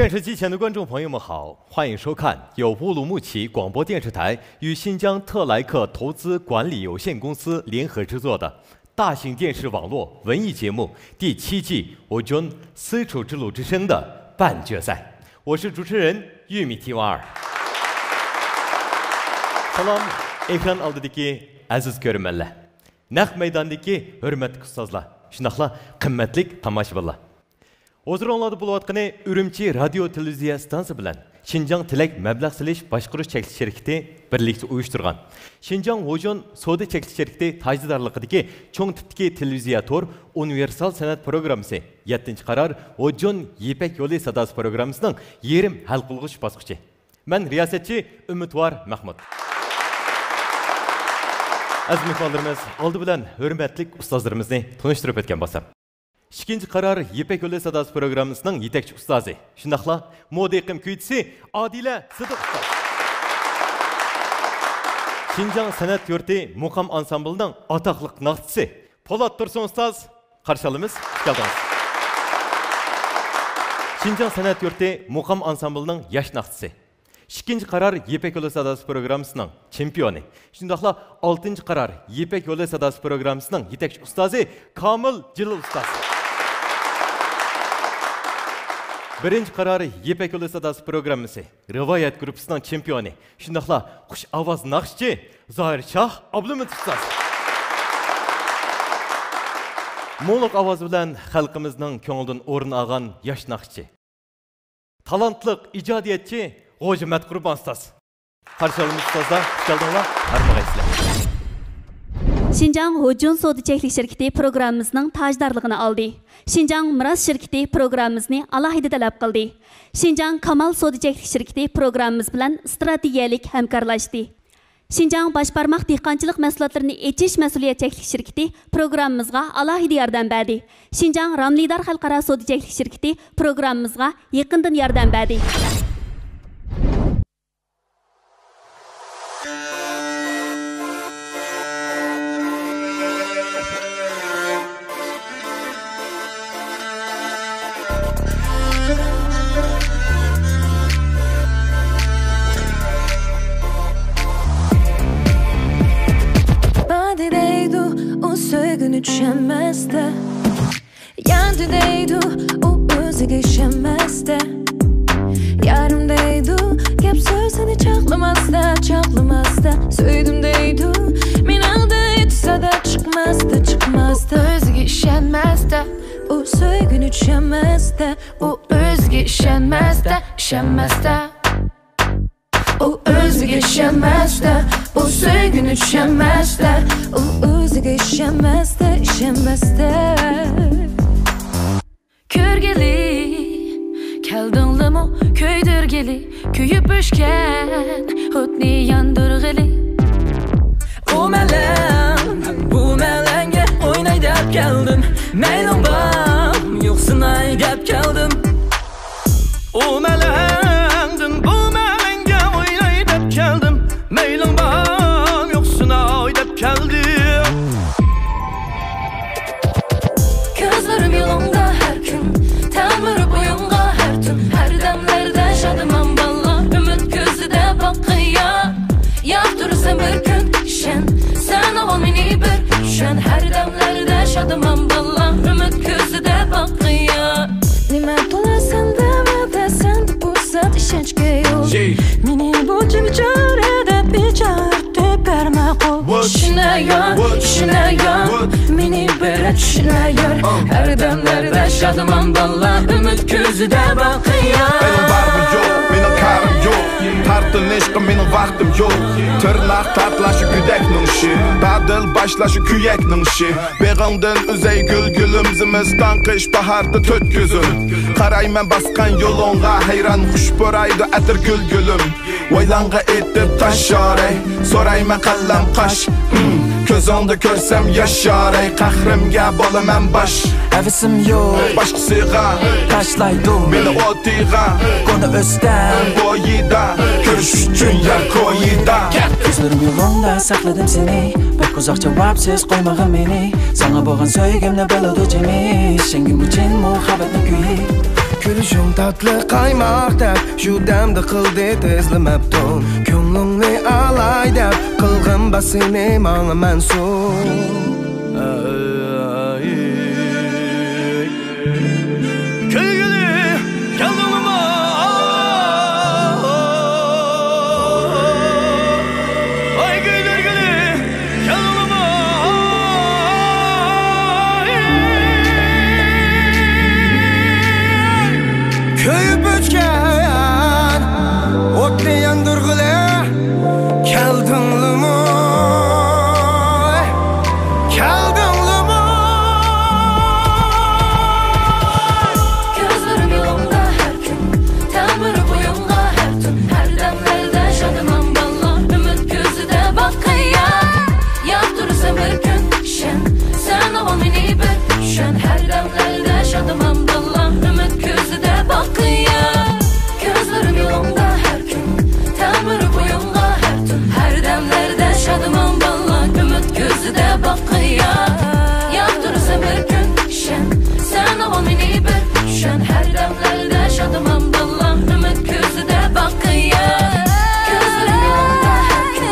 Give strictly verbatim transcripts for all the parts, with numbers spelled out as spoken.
电视机前的观众朋友们好，欢迎收看由乌鲁木齐广播电视台与新疆特莱克投资管理有限公司联合制作的大型电视网络文艺节目第七季《Ujun：丝绸之路之声》的半决赛。我是主持人玉米T Y二。سالام، ئېكران ئالدىدىكى ئەزىز كۆرۈرمەنلەر، نەق مەيداندىكى ھۆرمەتلىك ئۇستازلار، شۇنداقلا قىممەتلىك تاماشىبىنلار. ھۇزۇرۇڭلاردا بولۇۋاتقىنى ئۈرۈمچى رادىيو تېلېۋىزىيە ئىستانسىسى بىلەن شىنجاڭ تىلەك مەبلەغ سېلىش باشقۇرۇش چەكلىك شىركىتى بىرلىكتە ئۇيۇشتۇرغان، شىنجاڭ ھوجۇن سودا چەكلىك شىركىتى تاجدارلىقىدىكى چوڭ تىپتىكى تېلېۋىزىيە تور ئۇنىۋېرسال سەنئەت پروگراممىسى يەتتىنچى قارار ھوجۇن يىپەك يولى ساداسى پروگراممىسىنىڭ يېرىم ھەل قىلغۇچ باسقۇچى. مەن رىياسەتچى ئۈمىدۋار مەخمۇت. ئەزىز مېھمانلىرىمىز، ئالدى بىلەن ھۆرمەتلىك ئۇستازلىرىمىزنى تونۇشتۇرۇپ ئۆتكەن بولسام. ئىككىنچى قارار يىپەك يولى ساداسى پروگراممىسىنىڭ يېتەكچى ئۇستازى، شۇنداقلا مودا ئېقىم كۈيچىسى ئادىلە سىدىق ئۇستاز. شىنجاڭ سەنئەت يۇرتى مۇقام ئانسامبىلىنىڭ ئاتاقلىق ناخشىچىسى پولات تۇرسۇن ئۇستاز، قارشى ئالىمىز، خۇش كەلدىڭىز. شىنجاڭ سەنئەت يۇرتى مۇقام ئانسامبىلىنىڭ ياش ناخشىچىسى، ئىككىنچى قارار يىپەك يولى ساداسى پروگراممىسىنىڭ چېمپىيونى، شۇنداقلا ئالتىنچى قارار يىپەك يولى ساداسى پروگراممىسىنىڭ يېتەكچى ئۇستازى كامىل جېلىل ئۇستاز. بىرىنچى قارار يىپەك يولى ساداسى پروگراممىسى رىۋايەت گۇرۇپپىسىنىڭ چېمپىيونى، شۇنداقلا خۇش ئاۋاز ناخشىچى زاھىر شاھ ئابلىمىت ئۇستاز. مۇڭلۇق ئاۋازى بىلەن خەلقىمىزنىڭ كۆڭلىدىن ئورۇن ئالغان ياش ناخشىچى، تالانتلىق ئىجادىيەتچى غوجا مەتقۇربان ئۇستاز. قارشى ئالىمىز ئۇستازلار، خۇش كەلدىڭلار، ھارمىغايسىلەر. شىنجاڭ ھوجۇن سودا چەكلىك شىركىتى پروگراممىمىزنىڭ تاجدارلىقىنى ئالدى. شىنجاڭ مىراس شىركىتى پروگراممىمىزنى ئالاھىدە تەلەپ قىلدى. شىنجاڭ كامال سودا چەكلىك شىركىتى پروگراممىمىز بىلەن ئىستراتېگىيەلىك ھەمكارلاشتى. شىنجاڭ باش بارماق دېھقانچىلىق مەھسۇلاتلىرىنى ئېچىش مەسئۇلىيەت چەكلىك شىركىتى پروگراممىمىزغا ئالاھىدە ياردەم بەردى. شىنجاڭ راملىدار خەلقئارا سودا چەكلىك شىركىتى پروگراممىمىزغا يېقىندىن ياردەم بەردى. باردى دەيدۇ ئۇ سۆيگۈنى چۈشەنمەستە. ياندى دەيدۇ ئۇ ئۆزىگە ئىشەنمەستە. يارىم دەيدۇ گەپ سۆزىنى چاقلىماستا، چاقلىماستا. سۆيدۈم دەيدۇ مېنىڭدە ھېچ سادا چىقماستا، چىقماستا. ئۆزىگە ئىشەنمەستە. ئۇ سۆيگۈنى چۈشەنمەستە. ئۇ ئۆزىگە ئىشەنمەستە، ئىشەنمەستە. ئۇ ئۆزىگە ئىشەنمەستە، ئۇ سۆيگۈنى چۈشەنمەستە. ئۇ ئۆزىگە ئىشەنمەستە، ئىشەنمەستە. كۆرگىلى كەلدىڭلىمۇ كۆيدۈرگىلى، كۆيۈپ ئۆچكەن ئوتنى ياندۇرغىلى. ئۇ مەلەڭ بۇ مەلەڭگە ئويناي دەپ كەلدىم، مەيلىڭ بار يوقسۇناي دەپ كەلدىم. ئۇ مەلەڭدىن بۇ مەلەڭگە ئويناي دەپ كەلدىم، مەيلىڭ بار يوقسۇناي دەپ كەلدىم. كۆزلىرىم يولۇڭدا ھەر كۈن، تەلمۈرۈپ ئويۇڭغا ھەر تۈن، ھەر دەملەردە شادىمان باللا، ئۈمىد كۆزىدە باققىن يار. ياقتۇرىسەن بىر كۈن ئىشەن، سەن ئوغۇل مېنى بىر چۈشەن، ھەر دەملەردە شادىمان باللا، ئۈمىد كۆزىدە باققىن يار. نېمە تولا سەندە ۋەدە، سەندە پۇرسەت، ئىشەنچكە يول. مېنى بۇ جىمجارە دەپ ئىجارە ئېتىپ بەرمە قول. چۈشىنەيۇ، چۈشىنەيۇ، مېنى بىر چۈشىنەيۇ. ھەر دەملەردە شادىمان باللا، ئۈمىد كۆزىدە باقىيۇ. مېنىڭ بارمۇ يوق، مېنىڭ كارىم يوق. تارتىنىشقا مېنىڭ ۋاقتىم يوق. تىرناق تارتلا شۇ گۆدەكنىڭ ئىشى، دادىل باشلا شۇ كۆيەكنىڭ ئىشى. بېغىڭدىن ئۈزەي گۈل گۈلۈم، زىمىستان قىش باھاردا تۆت كۆزۈم. قارايمەن باسقان يولۇڭغا، ھەيران خۇش پۇرايدۇ ئەتىر گۈل گۈلۈم. ۋايلانغا ئېتىپ تاش يارەي، سورايمەن قەلەم قاش. ھىم، كۆزۈڭدە كۆرسەم ياش يارەي، قەھرىمگە بولىمەن باش. ھەۋىسىم يوق باشقىسىغا، تاشلايدۇ مېنى ئوتىغا. كونا ئۆستەڭ بويىدا، كۆرۈش ئۈچۈن يار كويىدا. كۆزلىرىم يولۇڭدا ساقلىدىم سېنى، بەك ئۇزاق جاۋابسىز قويمىغىن مېنى. ساڭا بولغان سۆيگۈمنى بىلىدۇ جىمى، ئىشەنگىن بۇ چىن مۇھەببەتنىڭ كۈيى. كۈلۈشۈڭ تاتلىق قايماقتەك، شۇ دەمدە قىلدى تىزلىمەپتۇ. كۆڭلۈڭنى ئالاي دەپ، قىلغىن باسىنى ماڭا مەنسۇپ. كۈلگىلى كەلدىڭمۇ؟ ۋاي كۆيدۈرگىلى كەلدىڭمۇ؟ كۆيۈپ ئۆچكەن ئوتنى ياندۇرغىلى كەلدىڭلىمۇ؟ كەلدىڭلىمۇ؟ كۆزلىرىم يولۇڭدا ھەر كۈن، تەلمۈرۈپ ئويۇڭغا ھەر تۈن، ھەر دەملەردە شادىمان باللا، ئۈمىد كۆزىدە باقىيا. ياقتۇرسام بىر كۈن ئىشەن، سەن ئاۋۋال مېنى بىر چۈشەن، ھەر دەملەردە شادىمان باللا، ئۈمىد كۆزىدە باقىيا. كۆزلىرىم يولۇڭدا ھەر كۈن، تەلمۈرۈپ ئويۇڭغا ھەر تۈن، ھەر دەملەردە شادىمان باللا، ئۈمىد كۆزىدە باقىيا. ياقتۇرسام بىر كۈن ئىشەن، سەن ئاۋۋال مېنى بىر چۈشەن، ھەر دەملەردە شادىمان باللا، ئۈمىد كۆزىدە باقىيا. كۆزلىرىم يولۇڭدا ھەر كۈن،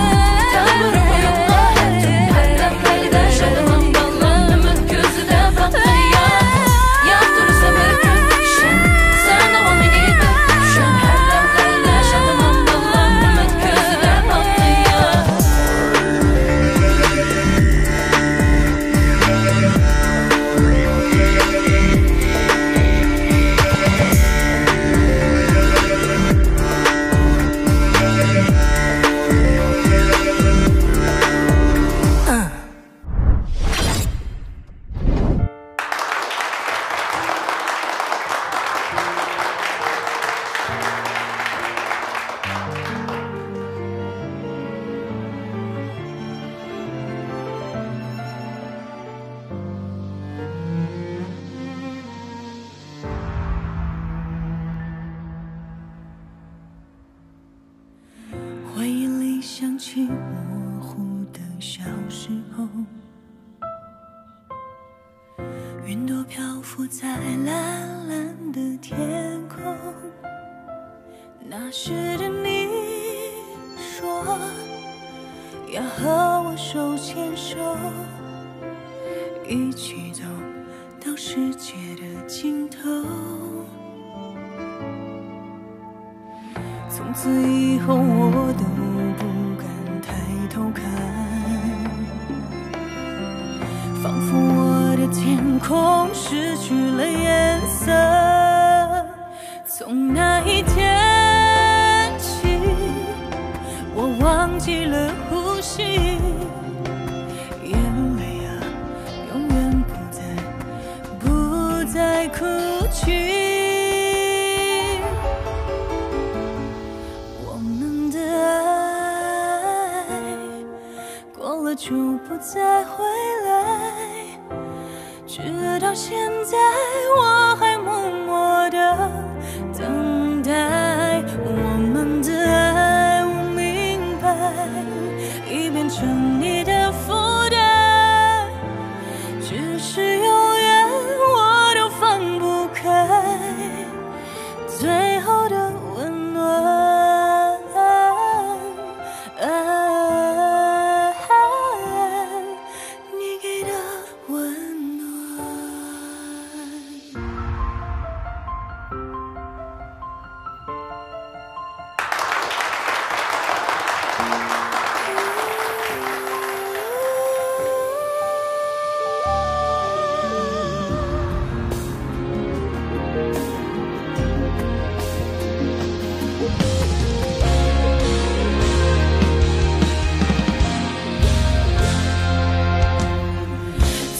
تەلمۈرۈپ ئويۇڭغا ھەر تۈن، ھەر دەملەردە شادىمان باللا، ئۈمىد كۆزىدە باقىيا. ياقتۇرسام بىر كۈن ئىشەن، سەن ئاۋۋال مېنى بىر چۈشەن، ھەر دەملەردە شادىمان باللا، ئۈمىد كۆزىدە باقىيا.回忆里想起模糊的小时候，云朵漂浮在蓝蓝的天空。那时的你说，要和我手牵手，一起走到世界的尽头。从此以后，我都不敢抬头看，仿佛我的天空失去了颜色。从那一天起，我忘记了呼吸，眼泪啊，永远不再，不再哭泣。我们的爱，过了就不再回来。直到现在，我还默默的等待。我们的爱，我明白，已变成你的负担。只是永远我都放不开最后的温暖。 你给的温暖。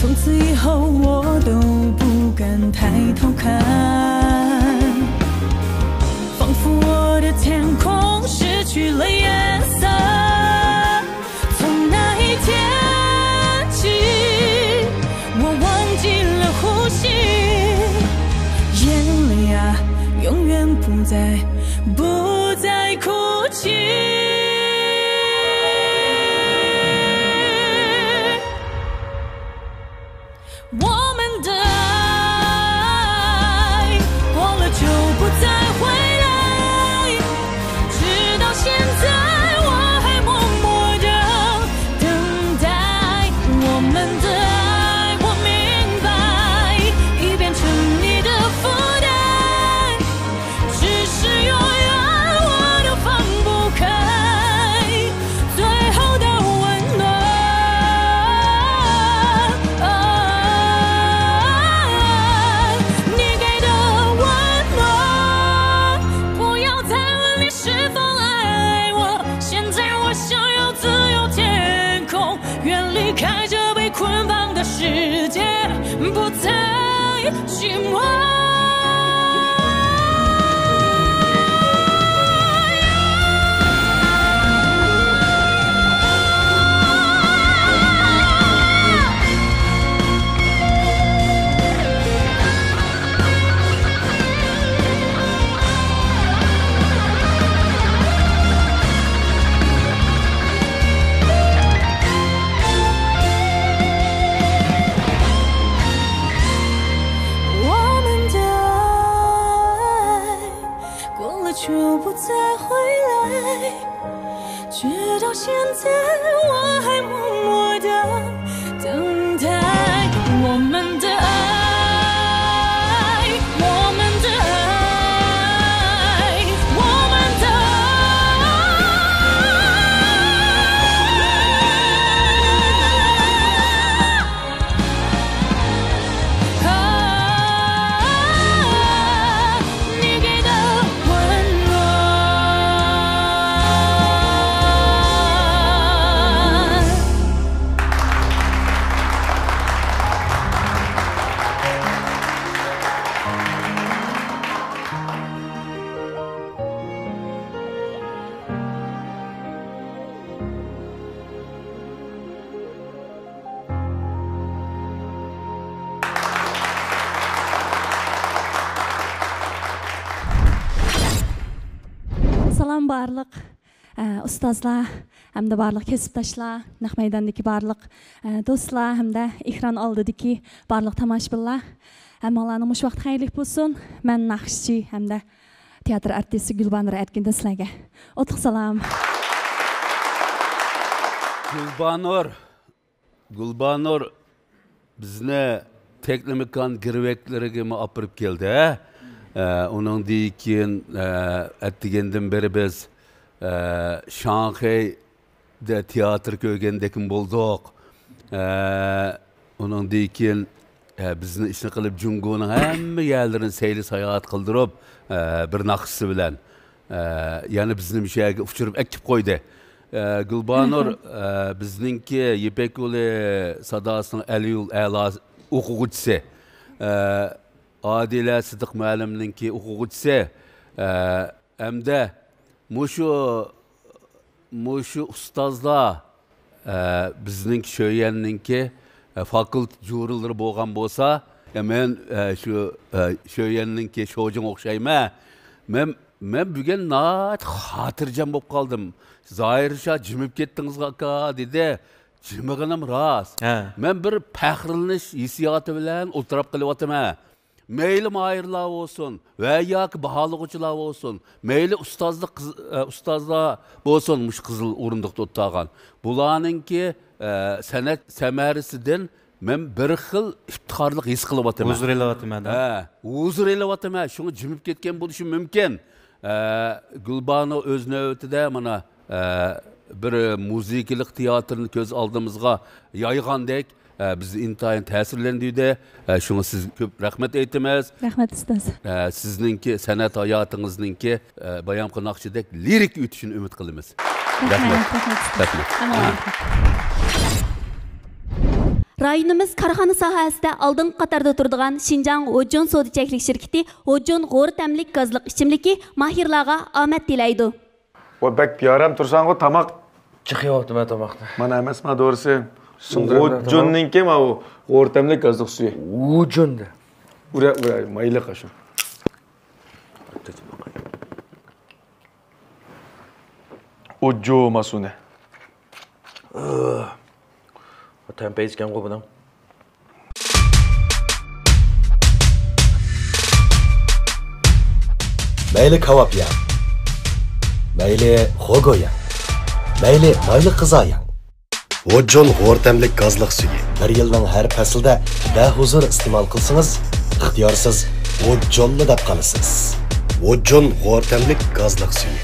从此以后，我都不敢抬头看，仿佛我的天空失去了颜色。 从那一天起，我忘记了呼吸，眼泪啊，永远不再，不再哭泣。我们的爱，过了就过了就不再回来，直到现在我还默默的等待。我们的爱，我们的爱，我们的爱。 سالام بارلىق، ئە، ئۇستازلار ھەمدە بارلىق كەسىپداشلار، نەق مەيداندىكى بارلىق، ئە، دوستلار ھەمدە ئېكران ئالدىدىكى بارلىق تاماشىبىنلار. ھەممىڭلارنىڭ مۇشۇ ۋاقتى خەيرلىك بولسۇن. مەن ناخشىچى ھەمدە تېئاتر ئارتىسى گۈلبانۇر ئەركىندىن سىلەرگە ئوتلۇق سالام. گۈلبانۇر، گۈلبانۇر بىزنى تېكنىمىكان گىرۋەكلىرىگىمۇ ئاپىرىپ كەلدى، ھە؟ ئە، ئۇنىڭدىن كېيىن، ئە، ئەتىگەندىن بېرى بىز، ئە، شاڭخەيدە تېئاتىر كۆرگەندەكمۇ بولدۇق. ئە، ئۇنىڭدىن كېيىن، ئە، بىزنى ئىشنى قىلىپ جۇڭگونىڭ ھەممە يەرلىرىنى سەيلە ساياھەت قىلدۇرۇپ، ئە، بىر ناخشىسى بىلەن، ئە، يەنە بىزنى مۇشۇ يەرگە ئۇچۇرۇپ ئەكىپ قويدى. ئە، گۈلبانۇر، ئە، بىزنىڭكى يىپەك يولى ساداسىنىڭ ئەلىيۇل ئەلا ئوقۇغۇچىسى. ئە، ئادىلە سىدىق مۇئەللىمنىڭكى ئوقۇغۇچىسى. ئە، ھەمدە مۇشۇ، مۇشۇ ئۇستازلار، ئە، بىزنىڭكى شۆيۈەننىڭكى، ئە، فاكۇلتېت جۇرىلىرى بولغان بولسا، ئە، مەن، ئە، شۇ، ئە، شۆيۈەننىڭكى شوجىڭغا ئوخشايمەن. مەن، مەن بۈگۈن ناھايىتى خاتىرجەم بولۇپ قالدىم. زاھىر شاھ جىمىپ كەتتىڭىزغۇ ئاكا دېدى. جىمىغىنىم راست. ھە. مەن بىر پەخىرلىنىش ھېسسىياتى بىلەن ئولتۇراپ قېلىۋاتىمەن. مەيلى ماھىرلار بولسۇن ۋە ياكى باھالىغۇچىلار بولسۇن، مەيلى ئۇستازلىق قىز-، ئە، ئۇستازلار بولسۇن، مۇشۇ قىزىل ئورۇندۇقتا ئولتۇرغان. بۇلارنىڭكى، ئە، سەنئەت سەمەرىسىدىن مەن بىر خىل ئىپتىخارلىق ھېس قىلىۋاتىمەن. ھۇزۇر ئېلىۋاتىمەن، ھە؟ ھە، ھۇزۇر ئېلىۋاتىمەن. شۇڭا جىمىپ كەتكەن بولۇشۇم مۇمكىن. ئە، گۈلبانۇ ئۆز نۆۋىتىدە مانا، ئە، بىر مۇزىكىلىق تىياتىرنى كۆز ئالدىمىزغا يايغاندەك، ئە، بىزنى ئىنتايىن تەسىرلەندۈردى. ئە، شۇڭا سىزگە كۆپ رەھمەت ئېيتىمىز. رەھمەت، ئۇستاز. ئە، سىزنىڭكى سەنئەت ھاياتىڭىزنىڭكى، ئە، بايامقى ناخشىدەك لىرىك ئۆتۈشىنى ئۈمىد قىلىمىز. رەھمەت، رەھمەت، ئۇستاز. رەھمەت. ئامانلىق. رايونىمىز كارخانا ساھەسىدە ئالدىنقى قاتاردا تۇرىدىغان شىنجاڭ ھوججون سودا چەكلىك شىركىتى ھوججون غورا تەملىك گازلىق ئىچىملىكى ماھىرلارغا ئامەت تىلەيدۇ. ۋاي، بەك بىئارام تۇرساڭغۇ، تاماق. چىقىۋاپتىمەن تاماقنى. مانا ئەمەسما دورىسى. سۇندۇرۇپ بېرىمەن تاماق. غوجۇننىڭكى ماۋۇ غورا تەملىك گازلىق سۈيى. غوجۇندە. ئۇرە، ئۇرە، مايلىق شۇ. ئوجو ماسۇنە. تەم پەيزىكەنغۇ بۇنىڭ. مەيلى كاۋاپ يەڭ، مەيلى خوگو يەڭ، مەيلى مايلىق غىزا يەڭ. ۋوججون غورا تەملىك گازلىق سۈيى. بىر يىلنىڭ ھەر پەسلىدە بەھۇزۇر ئىستېمال قىلسىڭىز، ئىختىيارسىز ۋوججونلا دەپ قالىسىز. ۋوججون غورا تەملىك گازلىق سۈيى.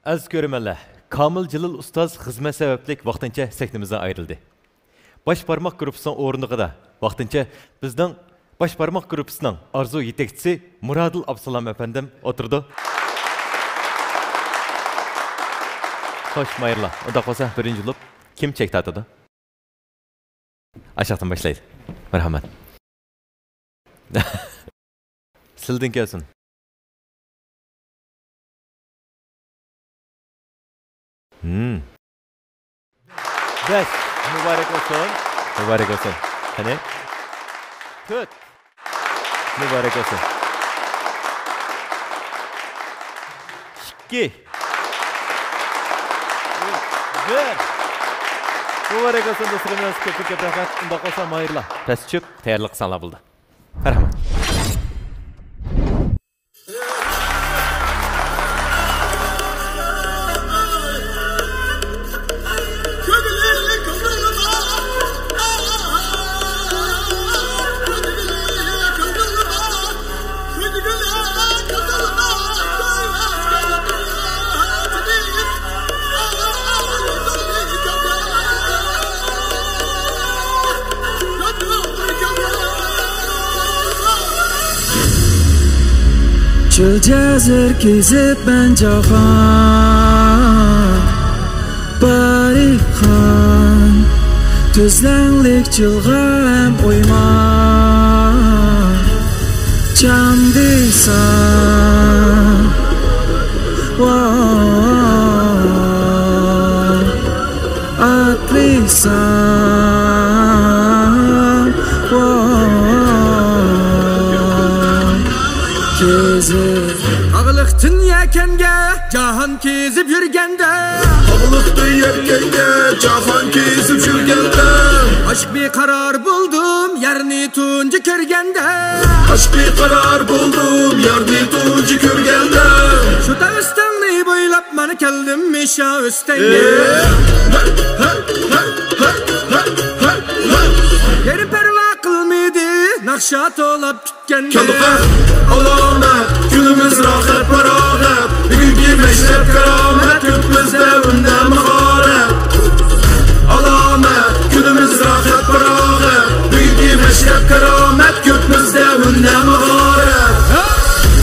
ئەزىز كۆرۈرمەنلەر، كامىل جېلىل ئۇستاز خىزمەت سەۋەبلىك ۋاقتىنچە سەھنىمىزدىن ئايرىلدى. باش بارماق گۇرۇپپىسىنىڭ ئورۇندۇقىدا ۋاقتىنچە بىزنىڭ باش بارماق گۇرۇپپىسىنىڭ ئارزۇ يېتەكچىسى مۇرادىل ئابدۇسالام ئەپەندىم ئولتۇرىدۇ. خوش، ماھىرلار. ئۇنداق بولسا، بىرىنچى بولۇپ كىم چەك تارتىدۇ؟ ئاشاقتىن باشلايلى. مەرھەمەت. سىلدىن كەلسۇن. ھىم. بەش. مۇبارەك بولسۇن. مۇبارەك بولسۇن. قېنى؟ تۆت. مۇبارەك بولسۇن. ئىككى. ئۈچ. بىر. مۇبارەك بولسۇن دوستلىرىمىز. كۆپتىن كۆپ رەھمەت. ئۇنداق بولسا ماھىرلار، پەس چۈشۈپ تەييارلىق قىلساڭلار بولىدۇ. مەرھەمەت. چۆل جەزىرە كېزىپ مەن جاھان بارىغان، تۈزلەڭلىك جىلغا ھەم ئويما چاندىسا، ۋاي. ئاتلىسام، ۋاي، كېزىپ. تاغلىقتىن يەكەنگە جاھان كېزىپ يۈرگەندە، تاغلىقتىن يەكەنگە جاھان كېزىپ يۈرگەندە، ئاشىق بىقارار بولدۇم يارنى تۇنجى كۆرگەندە، ئاشىق بىقارار بولدۇم يارنى تۇنجى كۆرگەندە، شۇ تاغ ئۈستۈڭنى بويلاپ مانا كەلدىم مىشا ئۈستەڭگە. يېرىم پەرۋا قىلمىدى ناخشا توۋلاپ كۈتكەندە. كەلدۇقە ئالامەت، كۈنىمىز راھەت پاراغەت، بۈگۈنكى مەشرەپ كارامەت، كۆپمىزدە ئۈندە ماھارەت. ئالامەت، كۈنىمىز راھەت پاراغەت، بۈگۈنكى مەشرەپ كارامەت، كۆپمىزدە ئۈندە ماھارەت.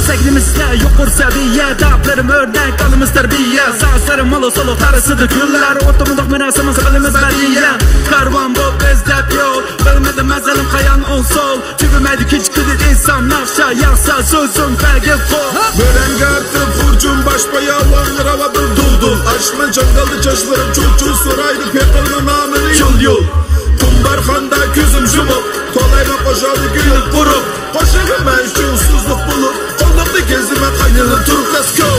سەھنىمىزدە يۇقىرى سەۋىيە، داپلىرىم ئۆرنەك، ئالىمىز تەربىيە، سازلىرىم مول سولۇق، تارىسىدا گۈللەر، ئوتۇملۇق مىراسىمىز، ئىلىمىز مەدەنىيەت. كارۋان بولۇپ ئىزدەپ يول، بىلمىدىم مەزەلىم قايان ئۇسۇل، تۈگىمەيدۇ كېچە كۈندۈز ئىنسان، ناخشا ياقسا سۆزۈم بەگىپ قول. مۆرەڭگە ئارتىپ خۇرجۇن باش باياۋان، راۋابىل دۇلدۇل، ئاشمىن جاڭگالدا چاچلىرىم چۇل-چۇل، سورايدۇ پېقىرنىڭ نامىنى يول-يول. قۇمبارخاندا كۆزۈم يۇمۇپ، تولايمەن قوشاقنى كۈلۈپ قۇرۇپ. قوشاققا مەن ئۈچۈن ئۇسسۇزلۇق بولۇپ، قوللۇقنى گېزىمەن قاينىلىپ تۇرۇپ، let's go!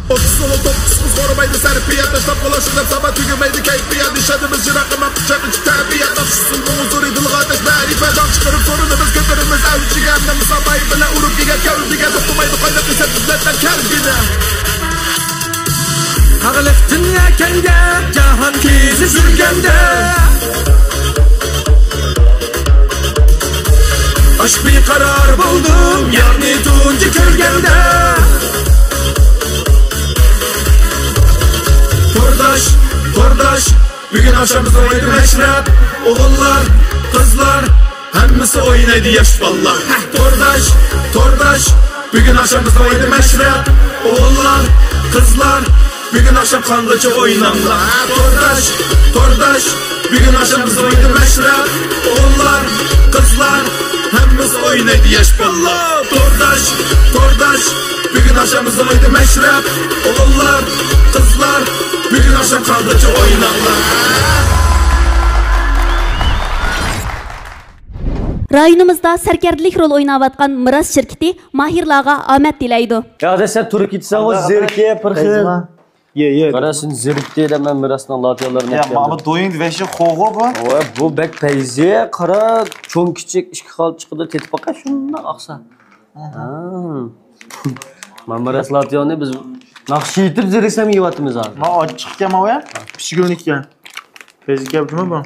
ئوتتۇز تولا توققۇز قىز قورۇمايدۇ سەرپىيات، تاشلاپ قولاشتۇرۇپ سامان تۈگىمەيدۇ كەيپىيات، نىشانىمىز يىراق ئەمما قۇچاق ئىچى تەبىئەت، ناخشىسىز مۇڭ ھۇزۇرى دىلغا ئاتاش مەرىپەت، جاڭ چىقىرىپ سورۇنىمىز كۆتۈرىمىز ئەۋجىگە، ھەمدە مۇسابىقە بىلەن ئۇرۇپ كېگەن كەۋزىگە، توختىمايدۇ قايناپ كېسەك ئىززەتلەر كەلگىنە. تاغلىقتىن يەكەنگە جاھان كېزىپ يۈرگەندە، ئاشىق بىقارار بولدۇم يارنى تۇنجى كۆرگەندە. تورداش، تورداش، بۈگۈن ئاخشام بىزنىڭ ئۆيدە مەشرەپ، ئوغۇللار، قىزلار، ھەممىسى ئوينايدۇ ياش بالىلار. ھە، تورداش، تورداش، بۈگۈن ئاخشام بىزنىڭ ئۆيدە مەشرەپ. ئوغۇللار، قىزلار، بۈگۈن ئاخشام قانغىچە ئويناڭلار. ھە، تورداش، تورداش، بۈگۈن ئاخشام بىزنىڭ ئۆيدە مەشرەپ. ئوغۇللار، قىزلار، ھەممىسى ئوينايدۇ ياش بالىلار. تورداش، تورداش، بۈگۈن ئاخشام بىزنىڭ ئۆيدە مەشرەپ. ئوغۇللار، قىزلار، بۈگۈن ئاخشام قانغىچە ئويناڭلار. رايونىمىزدا سەركەردىلىك رول ئويناۋاتقان مىراس شىركىتى ماھىرلارغا ئامەت تىلەيدۇ. يا ئاداش، سەن تۇرۇپ كېتىسەن غۇ، زېرىكىپ بىر خىل. يە، يە. قارا، سېنى زېرىكتى دەپ مەن مىراسنىڭ لاتىيالىرىنى يا، ئەتكەلدىم. ماما دويۇڭ ۋەشى خوغۇ بۇ. ۋاي، بۇ بەك پەيزى، قارا، چوڭ كىچىك ئىككى خىل چىقىدۇ، تېتىپ باقاي، شۇنداق ئاقسا. ھە. مانا مىراس لاتيونى بىز ناخشا ئېيتىپ زېرىكسەم يەۋاتىمىز ھازىر. ما ئاچچىق ئىكەن، ماۋۇ يا؟ پىشكۈلنىك ئىكەن. بەزى گەپ جۇمۇ بۇ.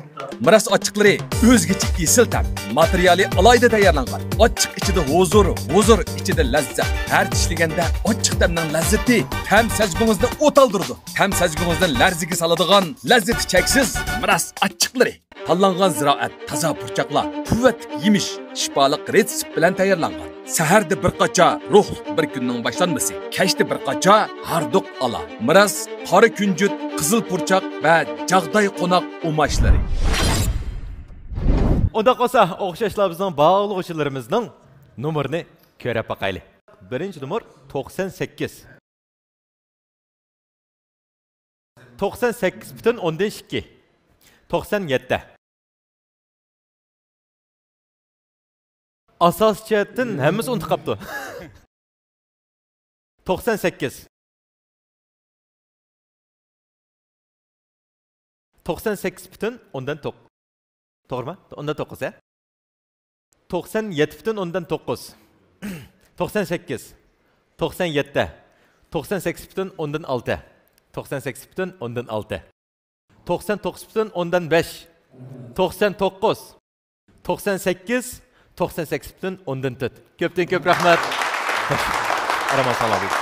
مىراس ئاچچىقلىرى ئۆزگىچە ئېسىل تەم، ماتېرىيالى ئالاھىدە تەييارلانغان. ئاچچىق ئىچىدە ھۇزۇر، ھۇزۇر ئىچىدە لەززەت. ھەر چىشلىگەندە ئاچچىق تەمنىڭ لەززىتى تەم سەزگۈڭىزنى ئوتالدۇرىدۇ. تەم سەزگۈڭىزنى لەرزىگە سالىدىغان لەززىتى چەكسىز مىراس ئاچچىقلىرى. تاللانغان زىرائەت، تازا پۇرچاقلار، قۇۋۋەتلىك يېمىش، شىپالىق رېتسېپ بىلەن تەييارلانغان. سەھەردە بىر قاچا، روھلۇق بىر كۈننىڭ باشلانمىسى، كەچتە بىر قاچا، ھاردۇق ئالا، مىراس، قارا كۈنجۈت، قىزىل پۇرچاق ۋە جاغداي قوناق ئۇماچلىرى. ئۇنداق بولسا، ئوخشاشلا بىزنىڭ باغلىغۇچىلىرىمىزنىڭ نومۇرىنى كۆرۈپ باقايلى. بىرىنچى نومۇر توقسان سەككىز. توقسان سەككىز پۈتۈن ئوندىن ئىككى. توقسان يەتتە. ئاساسىي جەھەتتىن ھەممىسى ئۇنتۇپ قاپتۇ. توقسان سەككىز. توقسان سەككىز پۈتۈن ئوندىن توققۇز. توغرىمۇ؟ ئوندىن توققۇز، ھە؟ توقسان يەتتە پۈتۈن ئوندىن توققۇز. توقسان سەككىز. توقسان يەتتە. توقسان سەككىز پۈتۈن ئوندىن ئالتە. توقسان سەككىز پۈتۈن ئوندىن ئالتە. توقسان توققۇز پۈتۈن ئوندىن بەش. توقسان توققۇز. توقسان سەككىز. توقسان سەككىز پۈتۈن ئوندىن تۆت. كۆپتىن كۆپ رەھمەت. خوش. ئارام ئالساڭلار بولدى.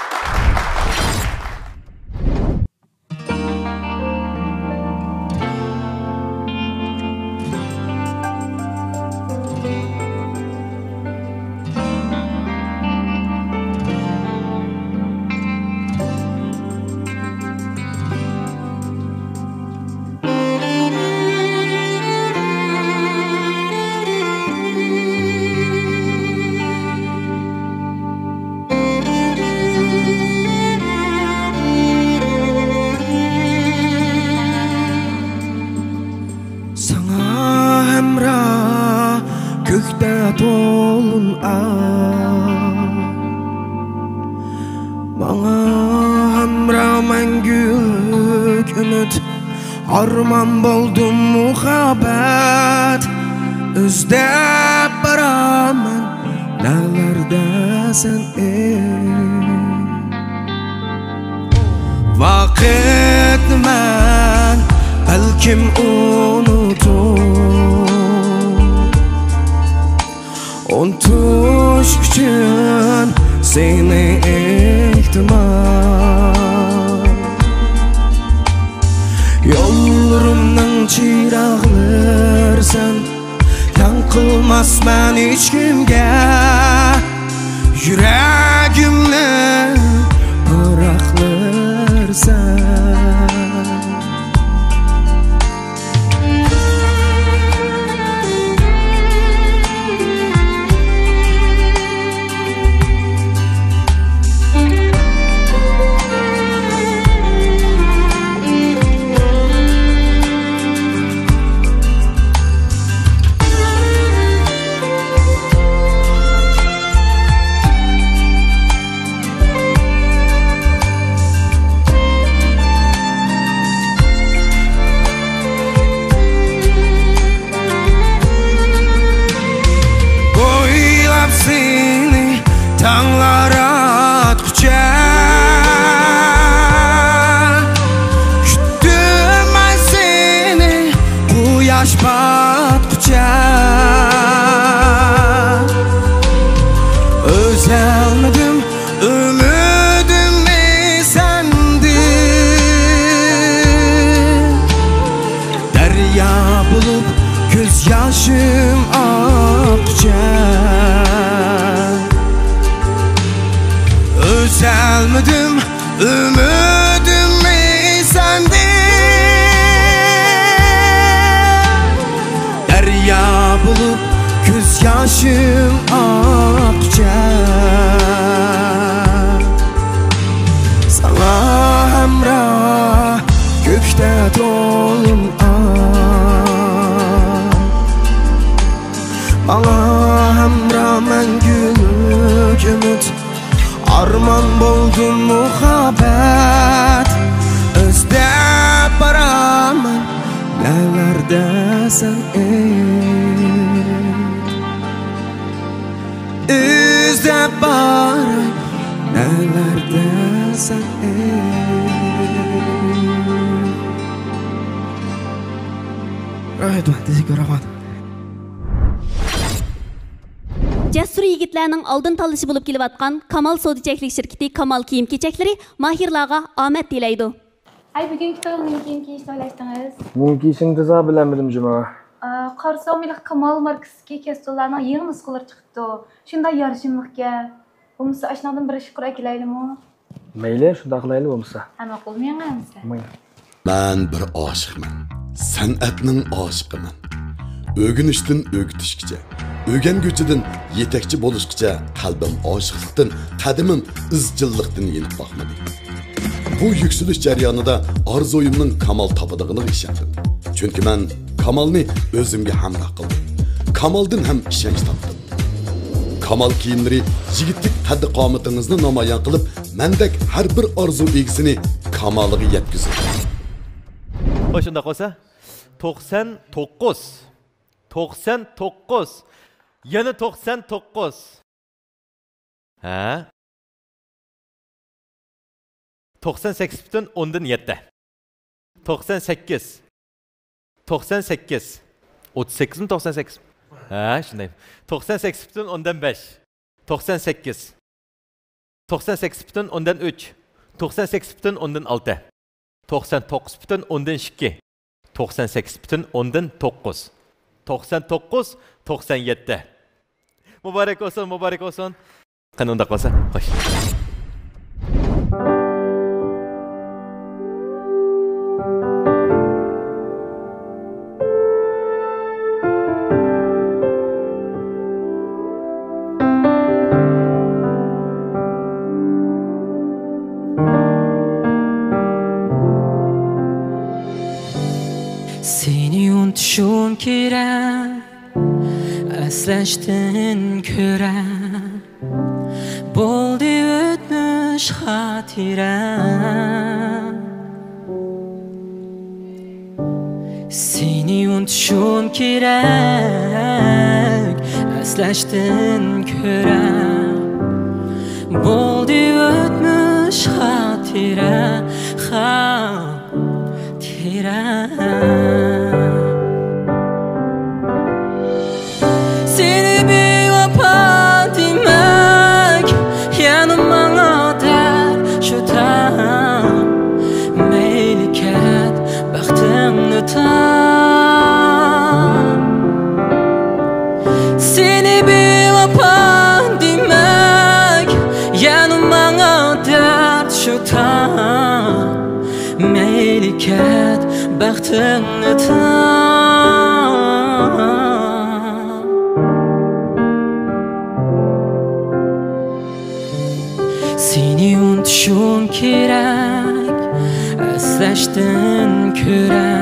ساڭا ھەمراھ كۆكتە تولۇن ئاي، ماڭا ھەمراھ مەڭگۈلۈك ئۈمىد، ئارمان بولدۇم مۇھەببەت، ئىزدەپ بارىمەن نەلەردە سەن ئىز. ۋاقىتنى مەن بەلكىم ئۇنتۇپ، ئۇنتۇش ئۈچۈن سېنى ئېھتىمال، يوللىرىمنىڭ چىراغلىرى سەن. تەڭ قىلماسمەن ھېچكىمگە يۈرەكىمنى، پۇراقلىرى سەن. بويلاپ سېنى تاڭلار ئاتقۇچە، كۈتتۈم مەن سېنى قۇياش پاتقۇچە. ئۈزەلمىدىم ئۈمىدىمنى سەندىن، دەريا بولۇپ كۆز ياشىم ئاققۇچە. ئۈزەلمىدىم ئۈمىدىمنى سەندىن، دەريا بولۇپ كۆز ياشىم ئاققۇچە. ساڭا ھەمراھ كۆكتە تولۇن ئاي، ماڭا ھەمراھ مەڭگۈلۈك ئۈمىد، ئارمان بولدۇم مۇھەببەت، ئىزدەپ بارىمەن نەلەردە سەن ئىز. ئىزدەپ باراي نەلەر تەشەككۈر، رەھمەت. جەسۇر يىگىتلەرنىڭ ئالدىن تاللىشى بولۇپ كېلىۋاتقان كامال سودا چەكلىك شىركىتى كامال كىيىم كېچەكلىرى ماھىرلارغا ئامەت تىلەيدۇ. ھەي، بۈگۈنكى تويغا نېمە كىيىم كىيىشنى ئويلاشتىڭىز؟ نېمە كىيىشىمنى تېزا بىلەلمىدىم جۇمۇ. ئا، قارىسام، ھېلىقى كامال ماركىسىدىكى كەستۇنلارنىڭ يېڭى نۇسخىلىرى چىقىپتۇ. شۇنداق يارىشىملىقكەن. بولمىسا، ئاشۇنىڭدىن بىر ئىككى قۇر ئەكېلەيلىمۇ؟ مەيلى، شۇنداق قىلايلى بولمىسا. ھە، ماقۇل، مېڭە ئەمىسە. ماڭا. مەن بىر ئاشىقمەن. سەنئەتنىڭ ئاشىقىمەن. ئۆگىنىشتىن ئۆگىتىشكىچە، ئۆگەنگۈچىدىن يېتەكچى بولۇشقىچە قەلبىم ئاشىقلىقتىن، قەدىمىم ئىزچىللىقتىن يېنىپ باقمىدى. بۇ يۈكسىلىش جەريانىدا ئارزۇيۇمنىڭ كامال تاپىدىغىنىغا ئىشەندىم. چۈنكى مەن كامالنى ئۆزۈمگە ھەمراھ قىلدىم. كامالدىن ھەم ئىشەنچ تاپتىم. كامال كىيىملىرى يىگىتلىك قەددى-قامىتىڭىزنى نامايان قىلىپ، مەندەك ھەر بىر ئارزۇ ئىگىسىنى كامالىغا يەتكۈزىدۇ. خوش، شۇنداق بولسا، توقسان توققۇز. توقسان توققۇز. يەنە توقسان توققۇز. ھە؟ توقسان سەككىز پۈتۈن ئوندىن يەتتە. توقسان سەككىز. توقسان سەككىز. ئوتتۇز سەككىزمۇ، توقسان سەككىز؟ ھە، شۇنداق. توقسان سەككىز پۈتۈن ئوندىن بەش. توقسان سەككىز. توقسان سەككىز پۈتۈن ئوندىن ئۈچ. توقسان سەككىز پۈتۈن ئوندىن ئالتە. توقسان توققۇز پۈتۈن ئوندىن ئىككى. توقسان سەككىز پۈتۈن ئوندىن توققۇز. توقسان توققۇز، توقسان يەتتە. مۇبارەك بولسۇن، مۇبارەك بولسۇن. قېنى، ئۇنداق بولسا، خوش. سېنى ئۇنتۇشۇم كېرەك، ئەسلەشتىن كۆرە. بولدى ئۆتمۈش خاتىرە. سېنى ئۇنتۇشۇم كېرەك، ئەسلەشتىن كۆرە. بولدى ئۆتمۈش خاتىرە، خاتىرە. سېنى بىۋاپا دېمەك، يەنە ماڭا دەرد شۇ تام. مەيلى كەت، بەختىڭنى تاپ. سېنى بىۋاپا دېمەك، يەنە ماڭا دەرد شۇ تام. مەيلى كەت، بەختىڭنى تاپ. سېنى ئۇنتۇشۇم كېرەك، ئەسلەشتىن كۆرە.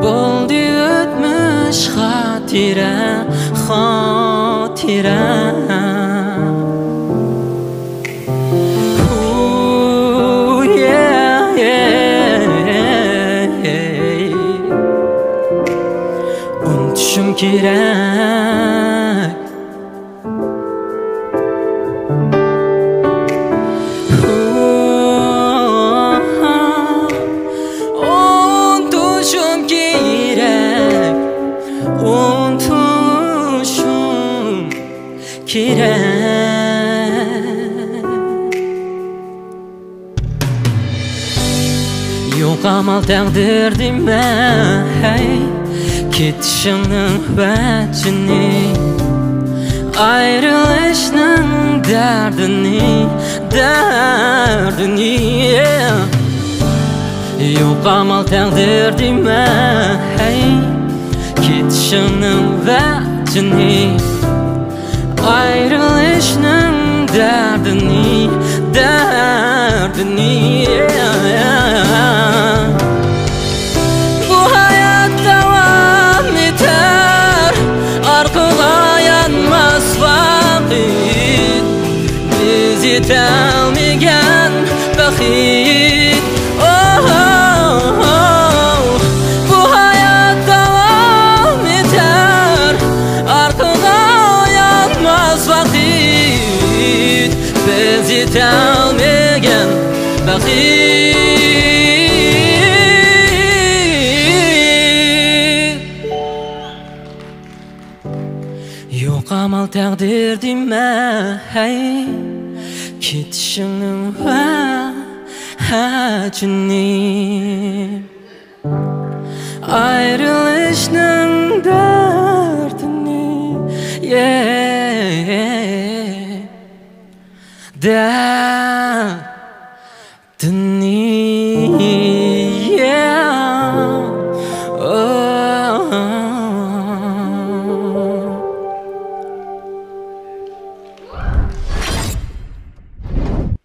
بولدى ئۆتمۈش خاتىرە، خاتىرە. ئۇنتۇشۇم كېرەك. ئۇنتۇشۇم كېرەك. ئۇنتۇشۇم كېرەك. يوق ئامال تەقدىر دېمە، ھەي، كېتىشىڭنىڭ ۋەجىنى، ئايرىلىشنىڭ دەردىنى، دەردىنى. يوق ئامال تەقدىر دېمە، ھەي، كېتىشىڭنىڭ ۋەجىنى، ئايرىلىشنىڭ دەردىنى، دەردىنى. بۇ ھايات داۋام ئېتەر، ئارقىغا يانماس ۋاقىت. بىز يېتەلمىگەن بەخت. ئوھ، بۇ ھايات داۋام ئېتەر، ئارقىغا يانماس ۋاقىت. بىز يېتەلمىگەن بەخت. تەقدىر دېمە، ھەي، كېتىشىڭنىڭ ۋەجىنى، ئايرىلىشنىڭ دەردىنى، yeah. دەردىنى، yeah. Oh.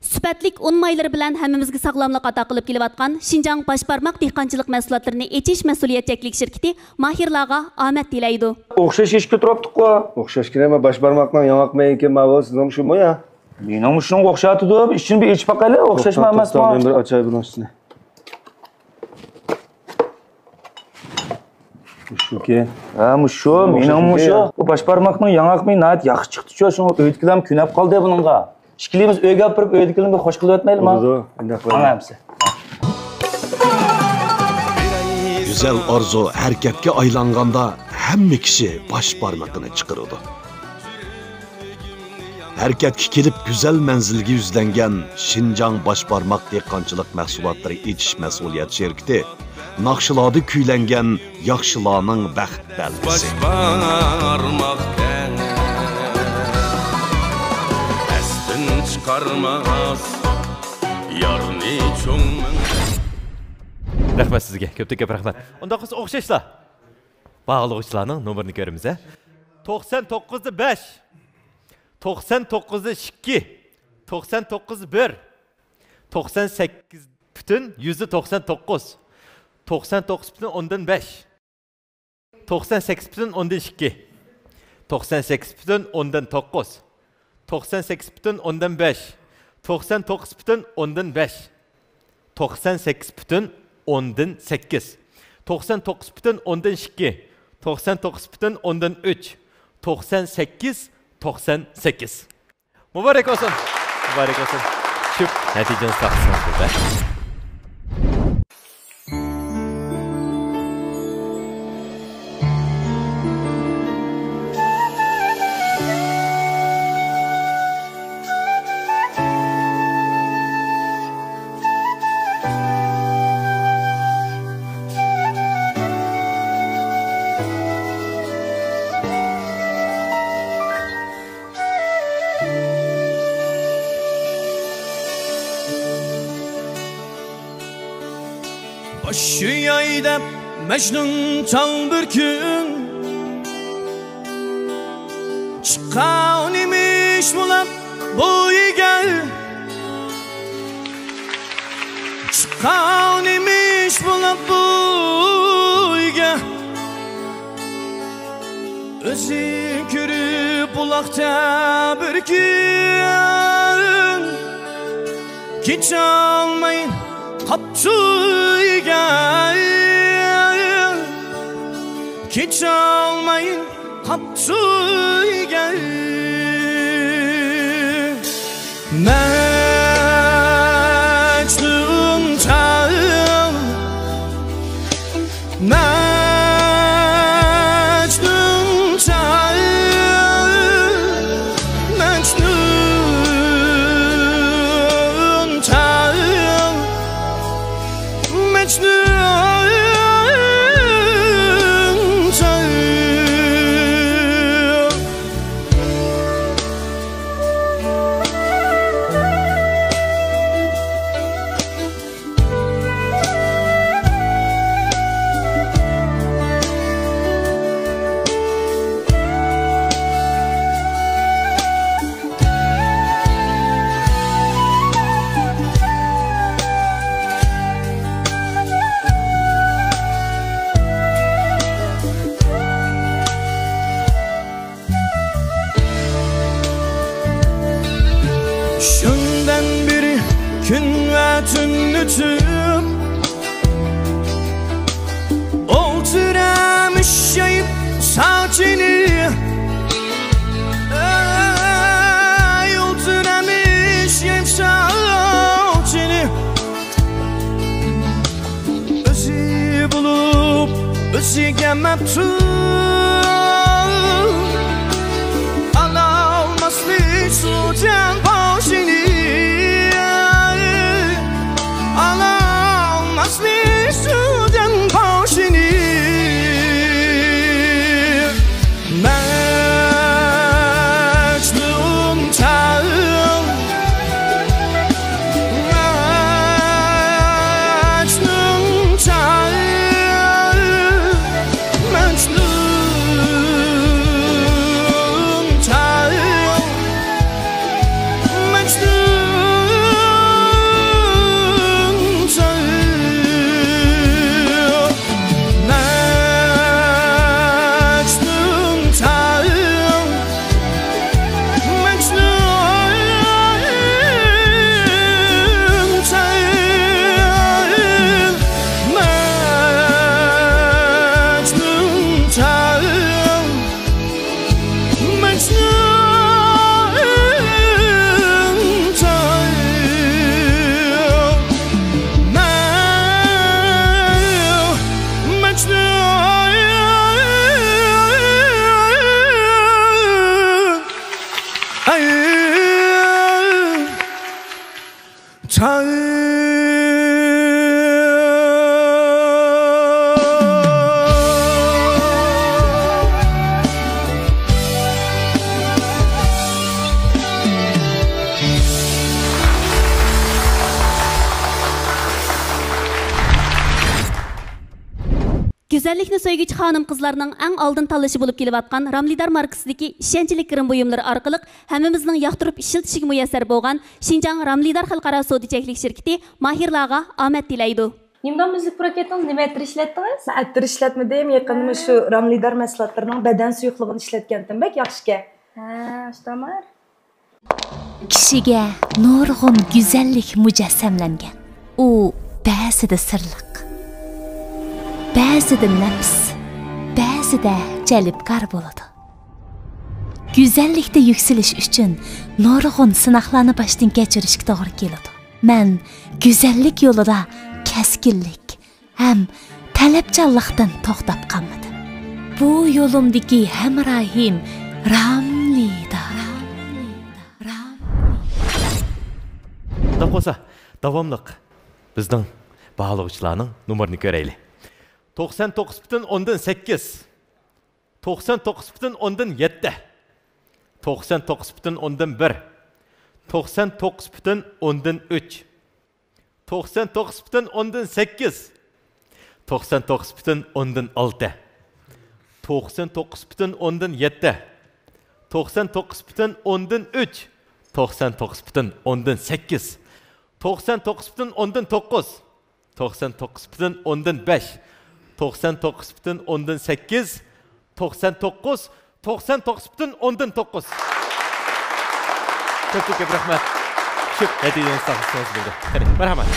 سۈپەتلىك ئۇن مايلىرى بىلەن ھەممىمىزگە ساغلاملىق ئاتا قىلىپ كېلىۋاتقان شىنجاڭ باش بارماق دېھقانچىلىق مەھسۇلاتلىرىنى ئېچىش مەسئۇلىيەت چەكلىك شىركىتى ماھىرلارغا ئامەت تىلەيدۇ. ئوخشاش ئىش كۆتۈرۈپتۇققۇ. ئوخشاش كىرەمە باش بارماقنىڭ ياڭاق مېيىكى ماۋۇ سىزنىڭ شۇمۇ يا؟ مېنىڭمۇ شۇنىڭغا ئوخشاۋاتىدۇ. ئىچىنى بىر ئېچىپ باقايلى. ئوخشاشمۇ توختاڭ، ئەمەسمۇ؟ توختاڭ، مەن بىر ئاچاي بۇنىڭ ئۈستىنى. مۇشۇكى. ھە، مۇشۇ، مېنىڭمۇ مۇشۇ. بۇ باش بارماقنىڭ ياڭاق مېيى ناھايىتى ياخشى چىقتىچۇ. شۇڭا ئۆيدىكىلەرمۇ كۆنۈپ قالدى بۇنىڭغا. ئىككىلىمىز ئۆيگە ئاپىرىپ، ئۆيدىكىلەرنى بىر خوش قىلىۋەتمەيلىما؟ بولىدۇ، ئۇنداق قىلايلى. ماڭا ھەمسە. گۈزەل ئارزۇ ھەرىكەتكە ئايلانغاندا، ھەممە كىشى باش بارمىقىنى چىقىرىدۇ. ھەرىكەتكە كېلىپ، گۈزەل مەنزىلگە يۈزلەنگەن شىنجاڭ باش بارماق دېھقانچىلىق مەھسۇلاتلىرى ئېچىش مەسئۇلىيەت شىركىتى ناخشىلاردا كۈيلەنگەن ياخشىلارنىڭ بەخت بەلگىسى. باش بارماق تەڭ، ئەستىن چىقارماس يارنى چوڭ مىڭ. رەھمەت سىزگە، كۆپتىن كۆپ رەھمەت. ئۇنداق بولسا ئوخشاشلا باھالىغۇچىلارنىڭ نومۇرىنى كۆرىمىز، ھە. توقسان توققۇزدا بەش، توقسان توققۇزدا ئىككى، توقسان توققۇزدا بىر، توقسان سەككىز پۈتۈن يۈزدە توقسان توققۇز، توقسان توققۇز پۈتۈن ئوندىن بەش، توقسان سەككىز پۈتۈن ئوندىن ئىككى، توقسان سەككىز پۈتۈن ئوندىن توققۇز، توقسان سەككىز پۈتۈن ئوندىن بەش، توقسان توققۇز پۈتۈن ئوندىن بەش، توقسان سەككىز پۈتۈن ئوندىن سەككىز، توقسان توققۇز پۈتۈن ئوندىن ئىككى، توقسان توققۇز پۈتۈن ئوندىن ئۈچ، توقسان سەككىز، توقسان سەككىز. مۇبارەك بولسۇن! مۇبارەك بولسۇن! چۈپ، نەتىجىنى تارقىتسىڭىز بىردە. باش ئۇياي دەپ مەجنۇن چاغ بىر كۈن، چىققان ئىمىش بولاپ بويىگە، چىققان ئىمىش بولاپ بويىگە. ئۆزى كۆرۈپ بۇلاقتا بىر كۈن، كېچەلمەي قاپتۇ ئۆيگە، كېچەلمەي قاپتۇ ئۆيگە. مەجنۇن چاغ، مەجنۇن چاغ، مەجنۇن چاغ، مەجنۇن چاغ. شۇندىن بىر كۈن ۋە تۈن ئۆتۈپ، ئولتۇرامىش يايىپ ساچىنى، ئەي، ئولتۇرامىش يايىپ ساچىنى. ئۆزى بولۇپ ئۆزىگە مەپتۇن. چاي. گۈزەللىكنى سۆيگۈچى خانىم-قىزلارنىڭ ئەڭ ئالدىن تاللىشى بولۇپ كېلىۋاتقان راملىدار ماركىسىدىكى ئىشەنچلىك گىرىم بۇيۇملىرى ئارقىلىق ھەممىمىزنىڭ ياقتۇرۇپ ئىشلىتىشىگە مۇيەسسەر بولغان شىنجاڭ راملىدار خەلقئارا سودا چەكلىك شىركىتى ماھىرلارغا ئامەت تىلەيدۇ. نىمدان مۈزۈك پروكاتنىڭ نېمە ئەتىر ئىشلەتتىڭىز؟ مەن ئەتىر ئىشلەتمىدىم، يېقىندا مۇشۇ راملىدار مەھسۇلاتلىرىنىڭ بەدەن سۇيۇقلۇقىنى ئىشلەتكەنتىم، بەك ياخشىكەن. ھە، ئاشتامار. كىشىگە نۇرغۇن گۈزەللىك مۇجەسسەملەنگەن. ئۇ بەزىدە سىرلىق، بەزىدە نەپىس، بەزىدە جەلپكار بولىدۇ. گۈزەللىكتە يۈكسىلىش ئۈچۈن نۇرغۇن سىناقلارنى باشتىن كەچۈرۈشكە توغرا كېلىدۇ. مەن گۈزەللىك يولىدا كەسكىنلىك ھەم تەلەپچانلىقتىن توختاپ قالمىدىم. بۇ يولۇمدىكى ھەمراھىم راملىدا. شۇنداق بولسا، داۋاملىق بىزنىڭ باھالىغۇچىلارنىڭ نومۇرىنى كۆرەيلى. توقسان توققۇز پۈتۈن ئوندىن سەككىز، توقسان توققۇز پۈتۈن ئوندىن يەتتە، توقسان توققۇز پۈتۈن ئوندىن بىر، توقسان توققۇز پۈتۈن ئوندىن ئۈچ، توقسان توققۇز پۈتۈن ئوندىن سەككىز، توقسان توققۇز پۈتۈن ئوندىن ئالتە، توقسان توققۇز پۈتۈن ئوندىن يەتتە، توقسان توققۇز پۈتۈن ئوندىن ئۈچ، توقسان توققۇز پۈتۈن ئوندىن سەككىز، توقسان توققۇز پۈتۈن ئوندىن توققۇز، توقسان توققۇز پۈتۈن ئوندىن بەش، توقسان توققۇز پۈتۈن ئوندىن سەككىز، توقسان توققۇز، توقسان توققۇز پۈتۈن ئوندىن توققۇز. كۆپتىن كۆپ رەھمەت. چۈشۈپ ھەدىيەنى ساقلىسىڭىز بولدى. قېنى، مەرھەمەت.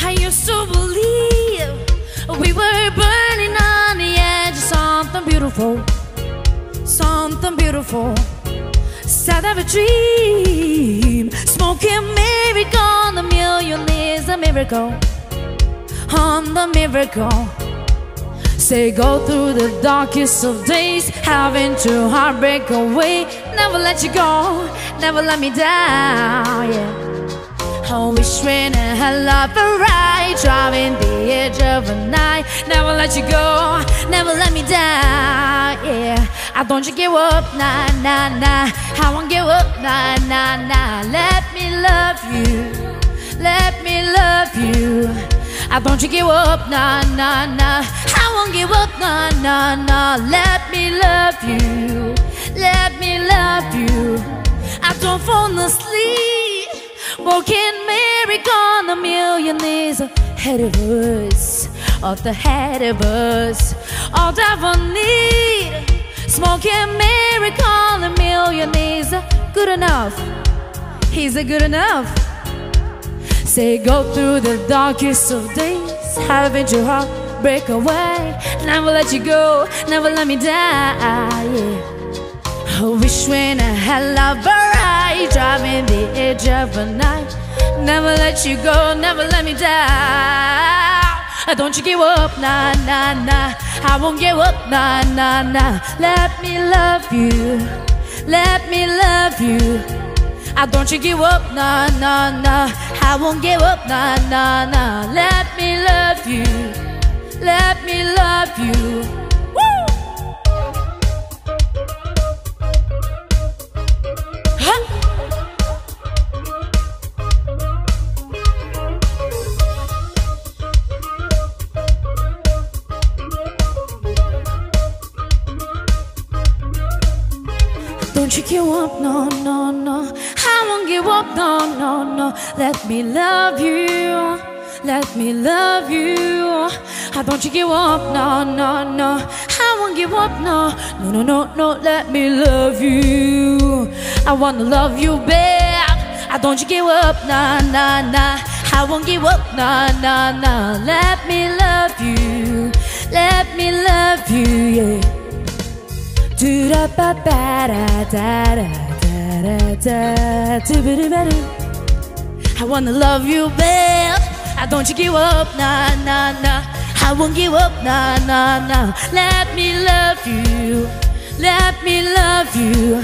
I used to believe we were burning on the edge of something beautiful, something beautiful. Start of a dream, smoking miracle, a million is a miracle on the miracle. Say go through the darkest of days, having to heartbreak away. Never let you go, never let me down, yeah. I wish when I had love a ride, driving the edge of a night. Never let you go, never let me down, yeah. I don't you give up, nah, nah, nah. I won't give up, nah, nah, nah. Let me love you, let me love you. I don't you give up, nah, nah, nah. I won't give up, nah, nah, nah. Let me love you, let me love you. I don't fall asleep. Walking miracle, a million is ahead of us, of the head of us. All that we need, smoking miracle, a million is good enough. He's a good enough. Say go through the darkest of days, having your heart break away. Never let you go, never let me die, yeah. I wish when I had love a ride, driving the edge of a night. Never let you go, never let me down. I don't you give up, nah, nah, nah. I won't give up, nah, nah, nah. Let me love you, let me love you. I don't you give up, nah, nah, nah. I won't give up, nah, nah, nah. Let me love you, let me love you. Woo! Don't you give up, no, no, no. I won't give up, no, no, no. Let me love you. Let me love you. I don't you give up, no, no, no. I won't give up, no, no, no, no, no. Let me love you. I wanna love you back. I don't you give up, nah, nah, nah. I won't give up, nah, nah, nah. Let me love you. Let me love you, yeah. Do-da-ba-ba-da-da-da-da-da-da, do-ba-do-ba-do. I wanna love you, babe. I don't you give up, nah, nah, nah. Won't give up, nah, nah, nah. Let me love you. Let me love you.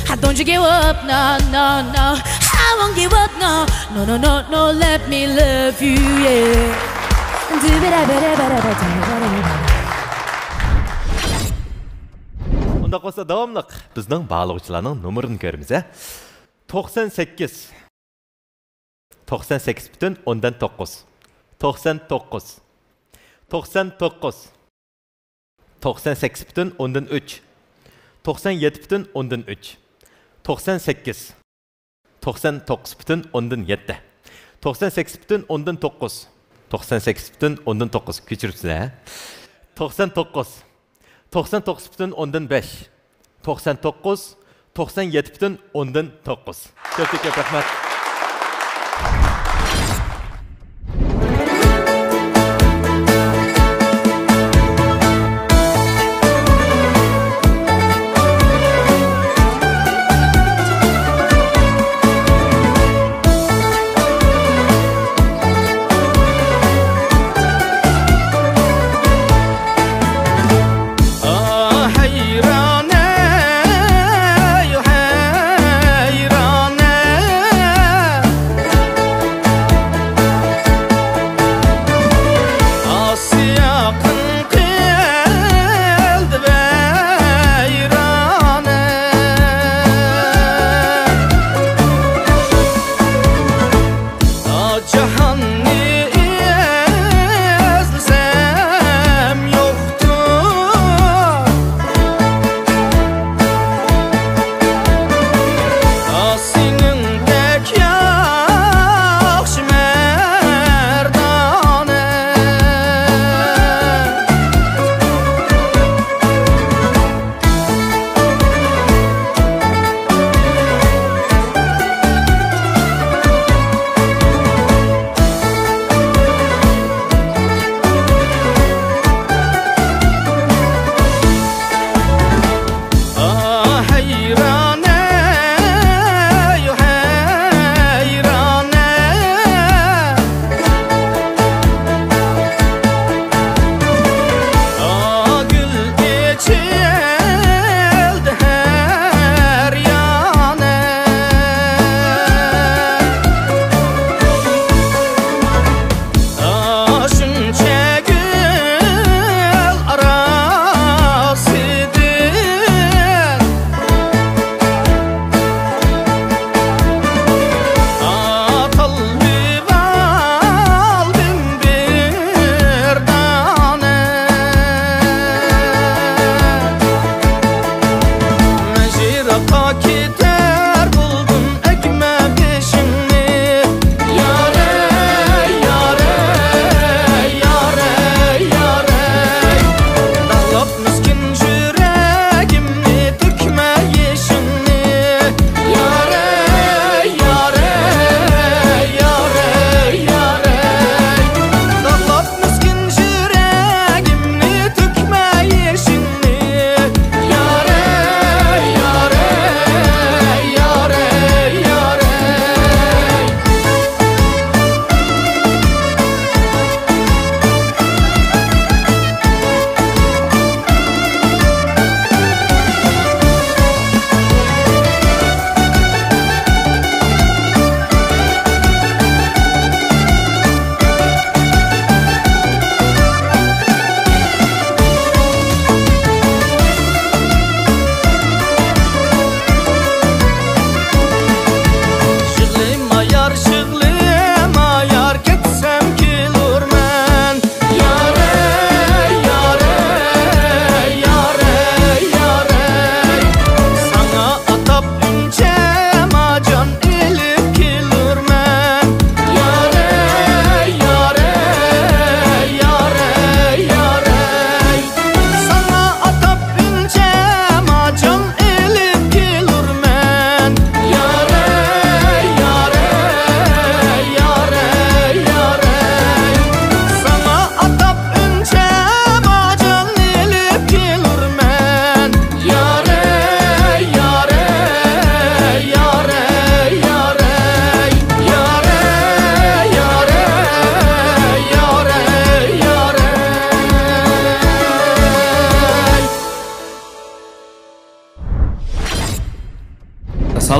I don't you give up, nah, nah, nah. I won't give up, nah. No, no, no, no. Let me love you, yeah. ئۇنداق بولسا داۋاملىق بىزنىڭ باھالىغۇچىلارنىڭ نومۇرىنى كۆرىمىز، ھە؟ توقسان سەككىز. توقسان سەككىز پۈتۈن ئوندىن توققۇز. توقسان توققۇز. توقسان توققۇز. توقسان سەككىز پۈتۈن ئوندىن ئۈچ. توقسان يەتتە پۈتۈن ئوندىن ئۈچ. توقسان سەككىز. توقسان توققۇز پۈتۈن ئوندىن يەتتە. توقسان سەككىز پۈتۈن ئوندىن توققۇز. توقسان سەككىز پۈتۈن ئوندىن توققۇز. كۆچۈرۈپسىز، ھە؟ توقسان توققۇز. توقسان توققۇز پۈتۈن ئوندىن بەش. توقسان توققۇز. توقسان يەتتە پۈتۈن ئوندىن توققۇز. كۆپتىن كۆپ رەھمەت. جاھاننى ئىزلىسەم يوقتۇر. سېنىڭدەك ياخشى مەردانە.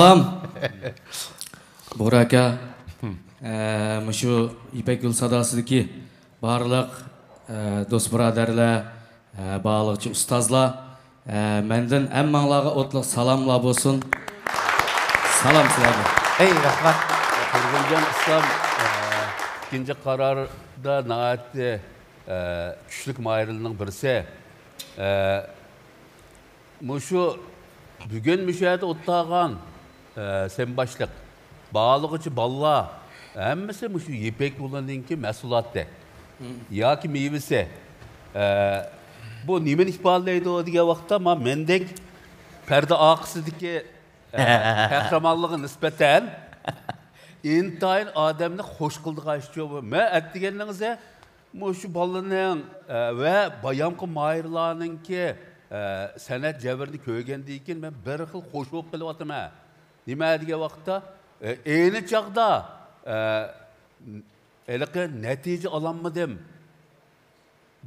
سالام. بۇغرا ئاكا، ئە، مۇشۇ يىپەك يولى ساداسىدىكى بارلىق، ئە، دوست بۇرادەرلەر، ئە، بارلىقچە ئۇستازلار، ئە، مەندىن ھەممەڭلارغا ئوتلۇق سالاملار بولسۇن. سالام سىلەرگە. ئەي، رەھمەت. تۇرغۇنجان ئىسلام، ئە، ئىككىنچى قاراردا ناھايىتى، ئە، كۈچلۈك ماھىرلارنىڭ بىرسى. ئە، مۇشۇ بۈگۈن مۇشۇ يەردە ئولتۇرغان، ئە، سەن باشلىق، بارلىقىچە بالىلار ھەممىسى مۇشۇ يىپەك يولىنىڭكى مەھسۇلاتى ياكى مېۋىسى. ئە، بۇ نېمىنى ئىپادىلەيدۇ دېگەن ۋاقىتتا، ما-، مەندەك پەردە ئارقىسىدىكى، ئە، قەھرىمانلىقىغا نىسبەتەن ئىنتايىن ئادەمنى خوش قىلىدىغان ئىشچۇ بۇ. مەن ئەتىگەننىڭىزى مۇشۇ بالىنىڭ، ئە، ۋە بايامقى ماھىرلارنىڭكى، ئە، سەنئەت جەۋھىرىنى كۆرگەندىن كېيىن مەن بىر خىل خوش بولۇپ قېلىۋاتىمەن. نېمە دېگەن ۋاقىتتا، ئە، ئەينى چاغدا، ئە، ھېلىقى نەتىجە ئالالمىدىم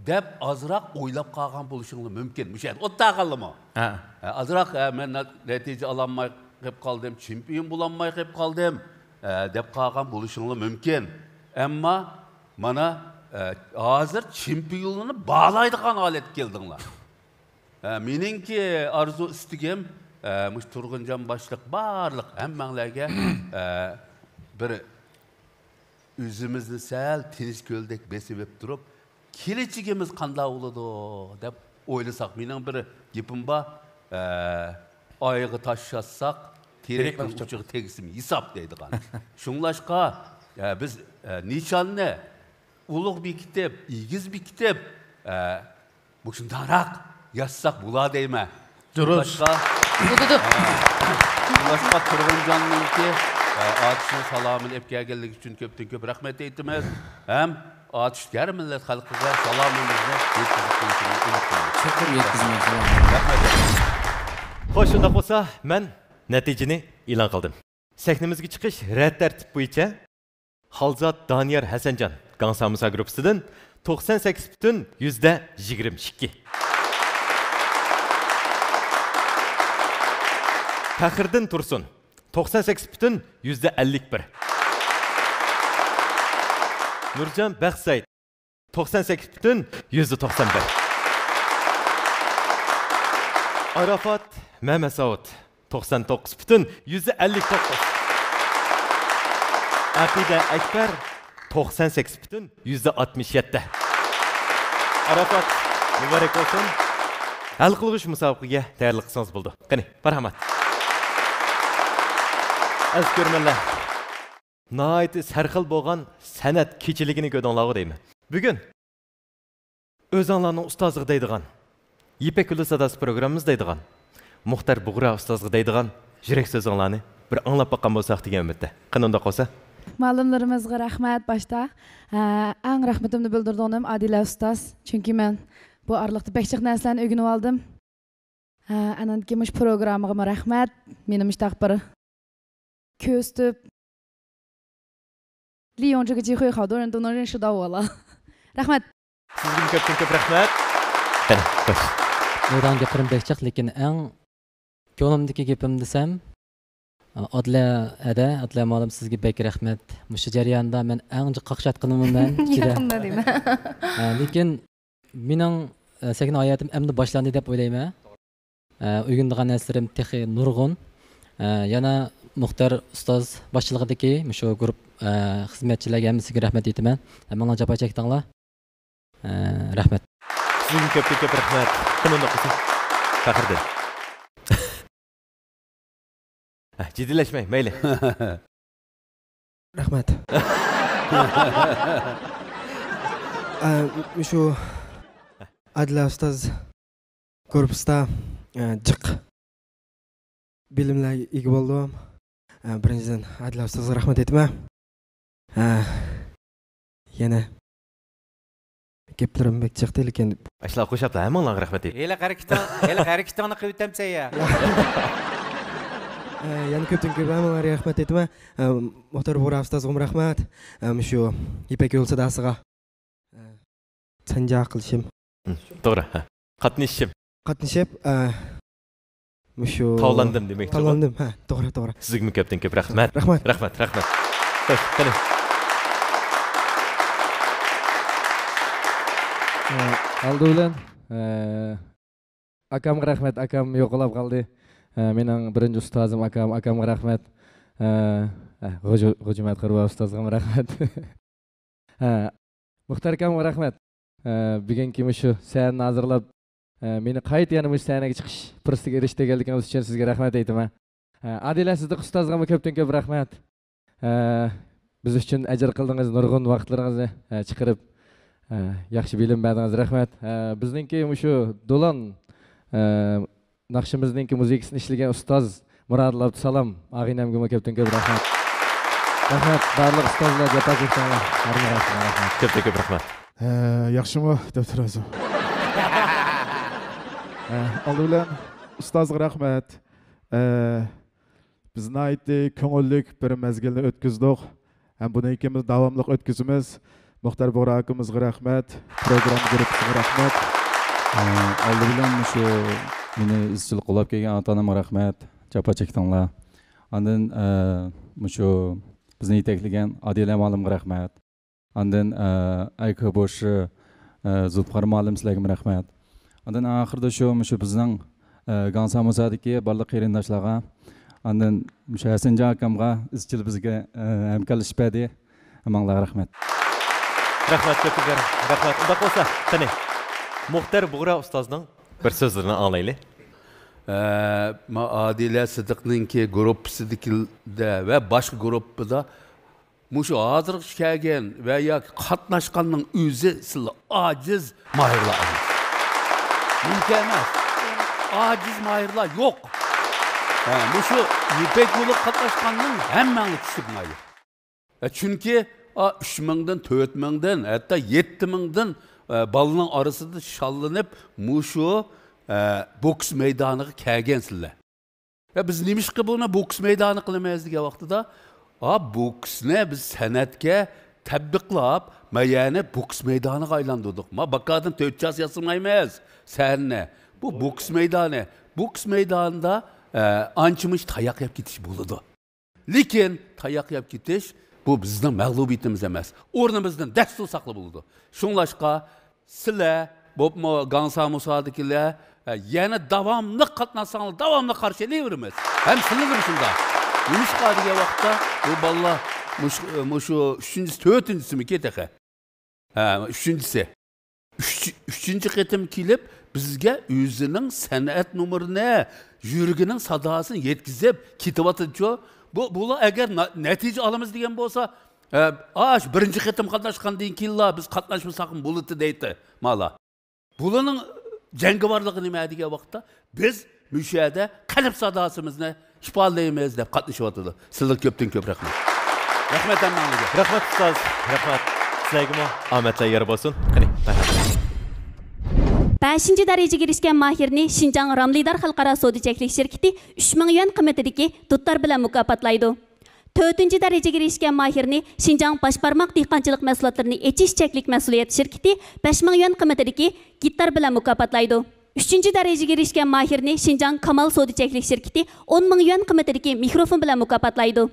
دەپ ئازراق ئويلاپ قالغان بولۇشۇڭلار مۇمكىن. مۇشۇ يەردە ئولتۇرغانلىمۇ؟ ھە. ئە، ئازراق، ئە، مەن نە-، نەتىجە ئالالماي قېلىپ قالدىم، چېمپىيون بولالماي قېلىپ قالدىم، ئە، دەپ قالغان بولۇشۇڭلار مۇمكىن. ئەمما مانا، ئە، ھازىر چېمپىيونلارنى بالايدىغان ھالەتكە كەلدىڭلار. ئە، مېنىڭكى ئارزۇ ئىستىكىم، ئە، مۇشۇ تۇرغۇنجان باشلىق بارلىق ھەممەڭلارگە، ئە، بىر ئۆزىمىزنى سەل تىنچ كۆلدەك بېسىۋېپ تۇرۇپ، كېلىچىكىمىز قانداق بولىدۇ دەپ ئويلىساق، مېنىڭ بىر گېپىم بار، ئە، ئايغا تاش ئاتساق، تېرەكنىڭ ئۇچىغا تېگسىمۇ ھېساب دەيدىغان. شۇڭلاشقا، ئە، بىز، ئە، نىشاننى ئۇلۇغ بېكىتىپ، ئېگىز بېكىتىپ، ئە، مۇشۇنداقراق يازساق بولا دەيمەن. دۇرۇس. شۇڭلاشقا، بولىدۇ. شۇڭلاشقا تۇرغۇنجاننىڭكى، ئە، ئاتۇشنىڭ سالامىنى ئېلىپ كەلگەنلىكى ئۈچۈن كۆپتىن كۆپ رەھمەت ئېيتىمىز. ھەم ئاتۇش ھەر مىللەت خەلقىگە سالامىمىزنى يەتكۈزۈپ قويۇشىنى ئۈمىد قىلىمىز. چوقۇم يەتكۈزىمەن سالامنى. رەھمەت. خوش، شۇنداق بولسا، مەن نەتىجىنى ئېلان قىلدىم. سەھنىمىزگە چىقىش رەت تەرتىپ بويىچە. خالزات دانىيار ھەسەنجان، گاڭسا مۇسا گۇرۇپپىسىدىن توقسان سەككىز پۈتۈن يۈزدە يىگىرمە ئىككى. پەخرىدىن تۇرسۇن، توقسان سەككىز پۈتۈن يۈزدە ئەللىك بىر. نۇرجان بەختسەئىد، توقسان سەككىز پۈتۈن يۈزدە توقسان بىر. ئاراپات مەمەتساۋۇت، توقسان توققۇز پۈتۈن يۈزدە ئەللىك توققۇز. ئەقىدە ئەكبەر، توقسان سەككىز پۈتۈن يۈزدە ئاتمىش يەتتە. ئاراپات، مۇبارەك بولسۇن. ھەل قىلغۇچ مۇسابىقىگە تەييارلىق قىلسىڭىز بولىدۇ. قېنى، مەرھەمەت. ئەزىز كۆرۈرمەنلەر، ناھايىتى سەرخىل بولغان سەنئەت كېچىلىكىنى كۆردۈڭلارغۇ دەيمەن. بۈگۈن ئۆزۈڭلارنىڭ ئۇستازىغا دەيدىغان، يىپەك يولى ساداسى پروگراممىمىز دەيدىغان، مۇختەر بۇغرا ئۇستازغا دەيدىغان يۈرەك سۆزۈڭلارنى بىر ئاڭلاپ باققان بولساق دېگەن ئۈمىدتە. قېنى ئۇنداق بولسا. مۇئەللىملىرىمىزغا رەھمەت باشتا. ھە، ئەڭ رەھمىتىمنى بىلدۈرىدىغىنىم ئادىلە ئۇستاز. چۈنكى مەن بۇ ئارىلىقتا بەك جىق نەرسىلەرنى ئۆگىنىۋالدىم. ھە، ئاندىن كېيىن مۇشۇ پروگراممىغىمۇ رەھمەت. مېنى مۇشۇنداق بىر كۆرسىتىپ، 利用这个机会，好多人都能认识到我了。 رەھمەت. سىزگىمۇ كۆپتىن كۆپ رەھمەت. قېنى، خوش. دەيدىغان گەپلىرىم بەك جىق، لېكىن ئەڭ كۆڭلۈمدىكى گېپىم دېسەم، ئادىلە ھەدە، ئادىلە مۇئەللىم، سىزگە بەك رەھمەت. مۇشۇ جەرياندا مەن ئەڭ جىق قاقشاتقىنىممۇ مەن ئىچىدە. يېقىندا دەيمەن. ئە، لېكىن مېنىڭ، ئە، سەھنە ھاياتىم ئەمدى باشلاندى دەپ ئويلايمەن. ئە، ئۆگىنىدىغان نەرسىلىرىم تېخى نۇرغۇن. ئە، يەنە مۇختەر ئۇستاز باشچىلىقىدىكى مۇشۇ گۇرۇپ، ئە، خىزمەتچىلەرگە ھەممىسىگە رەھمەت ئېيتىمەن. ھەممىڭلار جاپا چەكتىڭلار. ئە، رەھمەت. سىزگىمۇ كۆپتىن كۆپ رەھمەت. قېنى ئۇنداق بولسا. پەخىردىن. ھە، جىددىيلەشمەي، مەيلى. رەھمەت. ئە، مۇشۇ ئادىلە ئۇستاز گۇرۇپپىسىدا، ئە، جىق بىلىملەرگە ئىگە بولدۇم. ئە، بىرىنچىدىن، ئادىلە ئۇستازغا رەھمەت ئېيتىمەن. ئە، يەنە گەپلىرىم بەك جىقتى، لېكىن ئاشۇلار قوشاپلا ھەممىڭلارغا رەھمەت ئېيتىمەن. ھېلىقى ھەرىكىتىڭ-، ھېلىقى ھەرىكىتىڭنى قىلىۋېتەمسەن يا؟ ئە، يەنە كۆپتىن كۆپ ھەممىڭلارغا رەھمەت ئېيتىمەن. ئە، مۇختەر بۇغرا ئۇستازغىمۇ رەھمەت. ئە، مۇشۇ يىپەك يولى ساداسىغا، ئە، سەنجا قىلىشىم. ھىم، توغرا. ھە. قاتنىشىشىم. قاتنىشىپ، ئە، مۇشۇ تاۋلاندىم دېمەكچى. تاۋلاندىم، ھە، توغرا، توغرا. سىزگىمۇ كۆپتىن كۆپ رەھمەت. رەھمەت. رەھمەت، رەھمەت. خوش، قېنى. ئە، ئالدى بىلەن، ئە، ئاكامغا رەھمەت، ئاكام يوقلاپ قالدى. ئە، مېنىڭ بىرىنچى ئۇستازىم ئاكام، ئاكامغا رەھمەت. ئە، ئە، غوجا-، غوجىمەت قۇربان ئۇستازغىمۇ رەھمەت. ھە، مۇختەر ئاكامغا رەھمەت. ھە، بۈگۈنكى مۇشۇ سەھنىنى ھازىرلاپ، ھە، مېنى قايتا يەنە مۇشۇ سەھنىگە چىقىش پۇرسىتىگە ئېرىشتۈرگەنلىكىڭىز ئۈچۈن سىزگە رەھمەت ئېيتىمەن. ھە، ئادىلە سىدىق ئۇستازغىمۇ كۆپتىن كۆپ رەھمەت. ھە، بىز ئۈچۈن ئەجىر قىلدىڭىز، نۇرغۇن ۋاقىتلىرىڭىزنى، ھە، چىقىرىپ، ھە، ياخشى بىلىم بەردىڭىز، رەھمەت. ھە، بىزنىڭكى مۇشۇ دولان، ھە، ناخشىمىزنىڭكى مۇزىكىسىنى ئىشلىگەن ئۇستاز مۇرادىل ئابدۇسالام ئاغىنەمگىمۇ كۆپتىن كۆپ رەھمەت. رەھمەت، بارلىق ئۇستازلار جاپا چەكتىڭلار. ھەممىڭلارغا رەھمەت. كۆپتىن كۆپ رەھمەت. ھە، ياخشىمۇ، دەپتەر ھازىر. ھە، ئالدى بىلەن ئۇستازغا رەھمەت. ھە، بىز ناھايىتى كۆڭۈللۈك بىر مەزگىلنى ئۆتكۈزدۇق. ھەم بۇنى كېيىن داۋاملىق ئۆتكۈزىمىز. مۇختەر بۇغرا ئاكىمىزغا رەھمەت، پروگرامما گۇرۇپپىسىغا رەھمەت. ئە، ئالدى بىلەن مۇشۇ مېنى ئىزچىل قوللاپ كەلگەن ئاتا-ئانامغا رەھمەت، جاپا چەكتىڭلار. ئاندىن، ئە، مۇشۇ بىزنى يېتەكلىگەن ئادىلە مۇئەللىمگە رەھمەت. ئاندىن، ئە، ئەيكا بوشى، ئە، زۇلپىقار مۇئەللىم، سىلەرگىمۇ رەھمەت. ئاندىن ئاخىرىدا شۇ، مۇشۇ بىزنىڭ، ئە، گاڭسا مۇسادىكى بارلىق قېرىنداشلارغا، ئاندىن مۇشۇ ھەسەنجان ئاكامغا ئىزچىل بىزگە، ئە، ھەمكارلىشىپ بەردى. ھەممىڭلارغا رەھمەت. رەھمەت، كۆپتىن كۆپ رەھمەت. ئۇنداق بولسا، قېنى، مۇختەر بۇغرا ئۇستازنىڭ بىر سۆزلىرىنى ئاڭلايلى. ئە، ما ئادىلە سىدىقنىڭكى گۇرۇپپىسىدىكىدە ۋە باشقا گۇرۇپپىدا مۇشۇ ھازىرغىچە كەلگەن ۋە ياكى قاتناشقاننىڭ ئۆزى سىلى ئاجىز ماھىرلار ئەمەس. مۇمكىن ئەمەس. ئاجىز ماھىرلار يوق. ھە، مۇشۇ يىپەك يولىغا قاتناشقاننىڭ ھەممەڭلار كۈچلۈك ماھىر. ھە، چۈنكى، ئا، ئۈچ مىڭدىن، تۆت مىڭدىن، ھەتتا يەتتە مىڭدىن، ئە، بالىنىڭ ئارىسىدا شاللىنىپ، مۇشۇ، ئە، بوكس مەيدانىغا كەلگەنسىلەر. يا، بىز نېمىشقا بۇنى بوكس مەيدانى قىلىمىز دېگەن ۋاقتىدا، ھا، بوكسنى بىز سەنئەتكە تەتبىقلاپ، ما يەنى بوكس مەيدانىغا ئايلاندۇردۇق. ما باكادىن تۆت چاس ياسىمايمىز سەھنىنى. بۇ بوكس مەيدانى. بوكس مەيدانىدا، ئە، ئانچە-مۇنچە تاياق يەپ كېتىش بولىدۇ. لېكىن تاياق يەپ كېتىش، بۇ بىزنىڭ مەغلۇبىيىتىمىز ئەمەس. ئورنىمىزدىن دەس تۇرساقلا بولىدۇ. شۇڭلاشقا، سىلەر، بولۇپمۇ گاڭسا مۇسادىكىلەر، ھە، يەنە داۋاملىق قاتناشساڭلار، داۋاملىق قارشى ئېلىۋېرىمىز. ھەم سىلەرنىمۇ شۇنداق. نېمىشقا دېگەن ۋاقىتتا، بۇ بالىلار مۇش-، مۇشۇ ئۈچىنچىسى، تۆتىنچىسىمىكى تېخى؟ ھە، ئۈچىنچىسى. ئۈچ-، ئۈچىنچى قېتىم كېلىپ، بىزگە ئۆزىنىڭ سەنئەت نومۇرىنى، يۈرىكىنىڭ ساداسىنى يەتكۈزۈپ كېتىۋاتىدىچۇ. بۇ، بۇلار ئەگەر نا-، نەتىجە ئالىمىز دېگەن بولسا، ئە، ئاش، بىرىنچى قېتىم قاتناشقاندىن كېيىنلا بىز قاتناشمىساقمۇ بولىدۇ دەيتتى مالا. بۇلارنىڭ جەڭگىۋارلىقى نېمە دېگەن ۋاقىتتا، بىز مۇشۇ يەردە قەلب ساداسىمىزنى ئىپادىلەيمىز دەپ قاتنىشىۋاتىدۇ. سىلەرگە كۆپتىن كۆپ رەھمەت. رەھمەت ھەممەڭلارگە. رەھمەت ئۇستاز، رەھمەت. سىلەرگىمۇ ئامەتلەر يار بولسۇن. قېنى، مەرھەبا. بەشىنچى دەرىجىگە ئېرىشكەن ماھىرنى شىنجاڭ راملىدار خەلقئارا سودا چەكلىك شىركىتى ئۈچ مىڭ يۈەن قىممىتىدىكى دۇتار بىلەن مۇكاپاتلايدۇ. تۆتىنچى دەرىجىگە ئېرىشكەن ماھىرنى شىنجاڭ باش بارماق دېھقانچىلىق مەھسۇلاتلىرىنى ئېچىش چەكلىك مەسئۇلىيەت شىركىتى بەش مىڭ يۈەن قىممىتىدىكى گىتار بىلەن مۇكاپاتلايدۇ. ئۈچىنچى دەرىجىگە ئېرىشكەن ماھىرنى شىنجاڭ كامال سودا چەكلىك شىركىتى ئون مىڭ يۈەن قىممىتىدىكى مىكروفون بىلەن مۇكاپاتلايدۇ.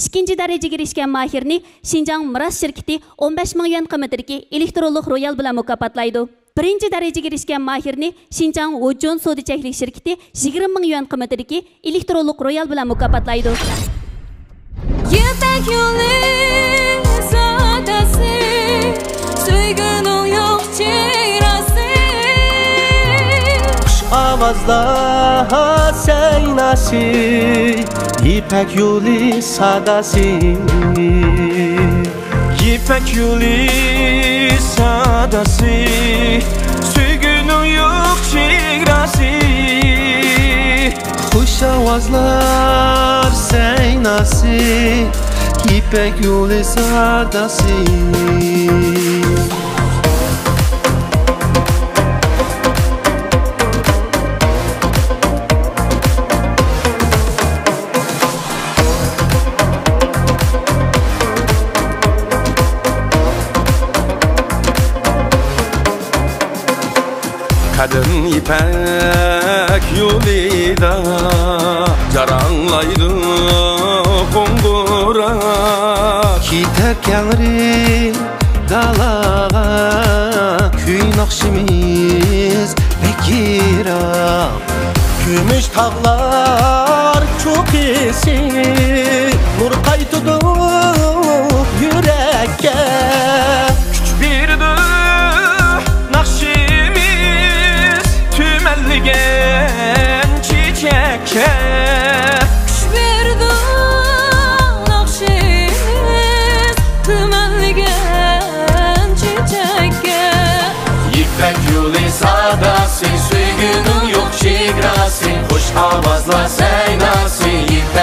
ئىككىنچى دەرىجىگە ئېرىشكەن ماھىرنى شىنجاڭ مىراس شىركىتى ئون بەش مىڭ يۈەن قىممىتىدىكى ئېلېكترونلۇق رويال بىلەن مۇكاپاتلايدۇ. بىرىنچى دەرىجىگە ئېرىشكەن ماھىرنى شىنجاڭ ۋۇجۇن سودا چەكلىك شىركىتى يىگىرمە مىڭ يۈەن قىممىتىدىكى ئېلېكترونلۇق رويال بىلەن مۇكاپاتلايدۇ. يىپەك يولى ساداسى، سۆيگۈنىڭ يوق چېگراسى. خۇش ئاۋازلار سەيناسى، يىپەك يولى ساداسى. يىپەك يولى ساداسى، سۆيگۈنىڭ يوق چېگراسى. خۇش ئاۋازلار سەيناسى، يىپەك يولى ساداسى. قەدىم يىپەك يولىدا جاراڭلايدۇ قوڭغۇراق. كېتەر كەڭرى دالاغا، كۈي ناخشىمىز بەك يىراق. كۈمۈش تاغلار چوققىسى نۇر قايتىدۇ يۈرەككە. كۈچ بېرىدۇ ناخشىمىز تۈمەنلىگەن چېچەككە. كۈچ بېرىدۇ ناخشىمىز تۈمەنلىگەن چېچەككە. يىپەك يولى ساداسى، سۆيگۈنىڭ يوق چېگراسى، خۇش ئاۋازلار سەيناسى، يىپەك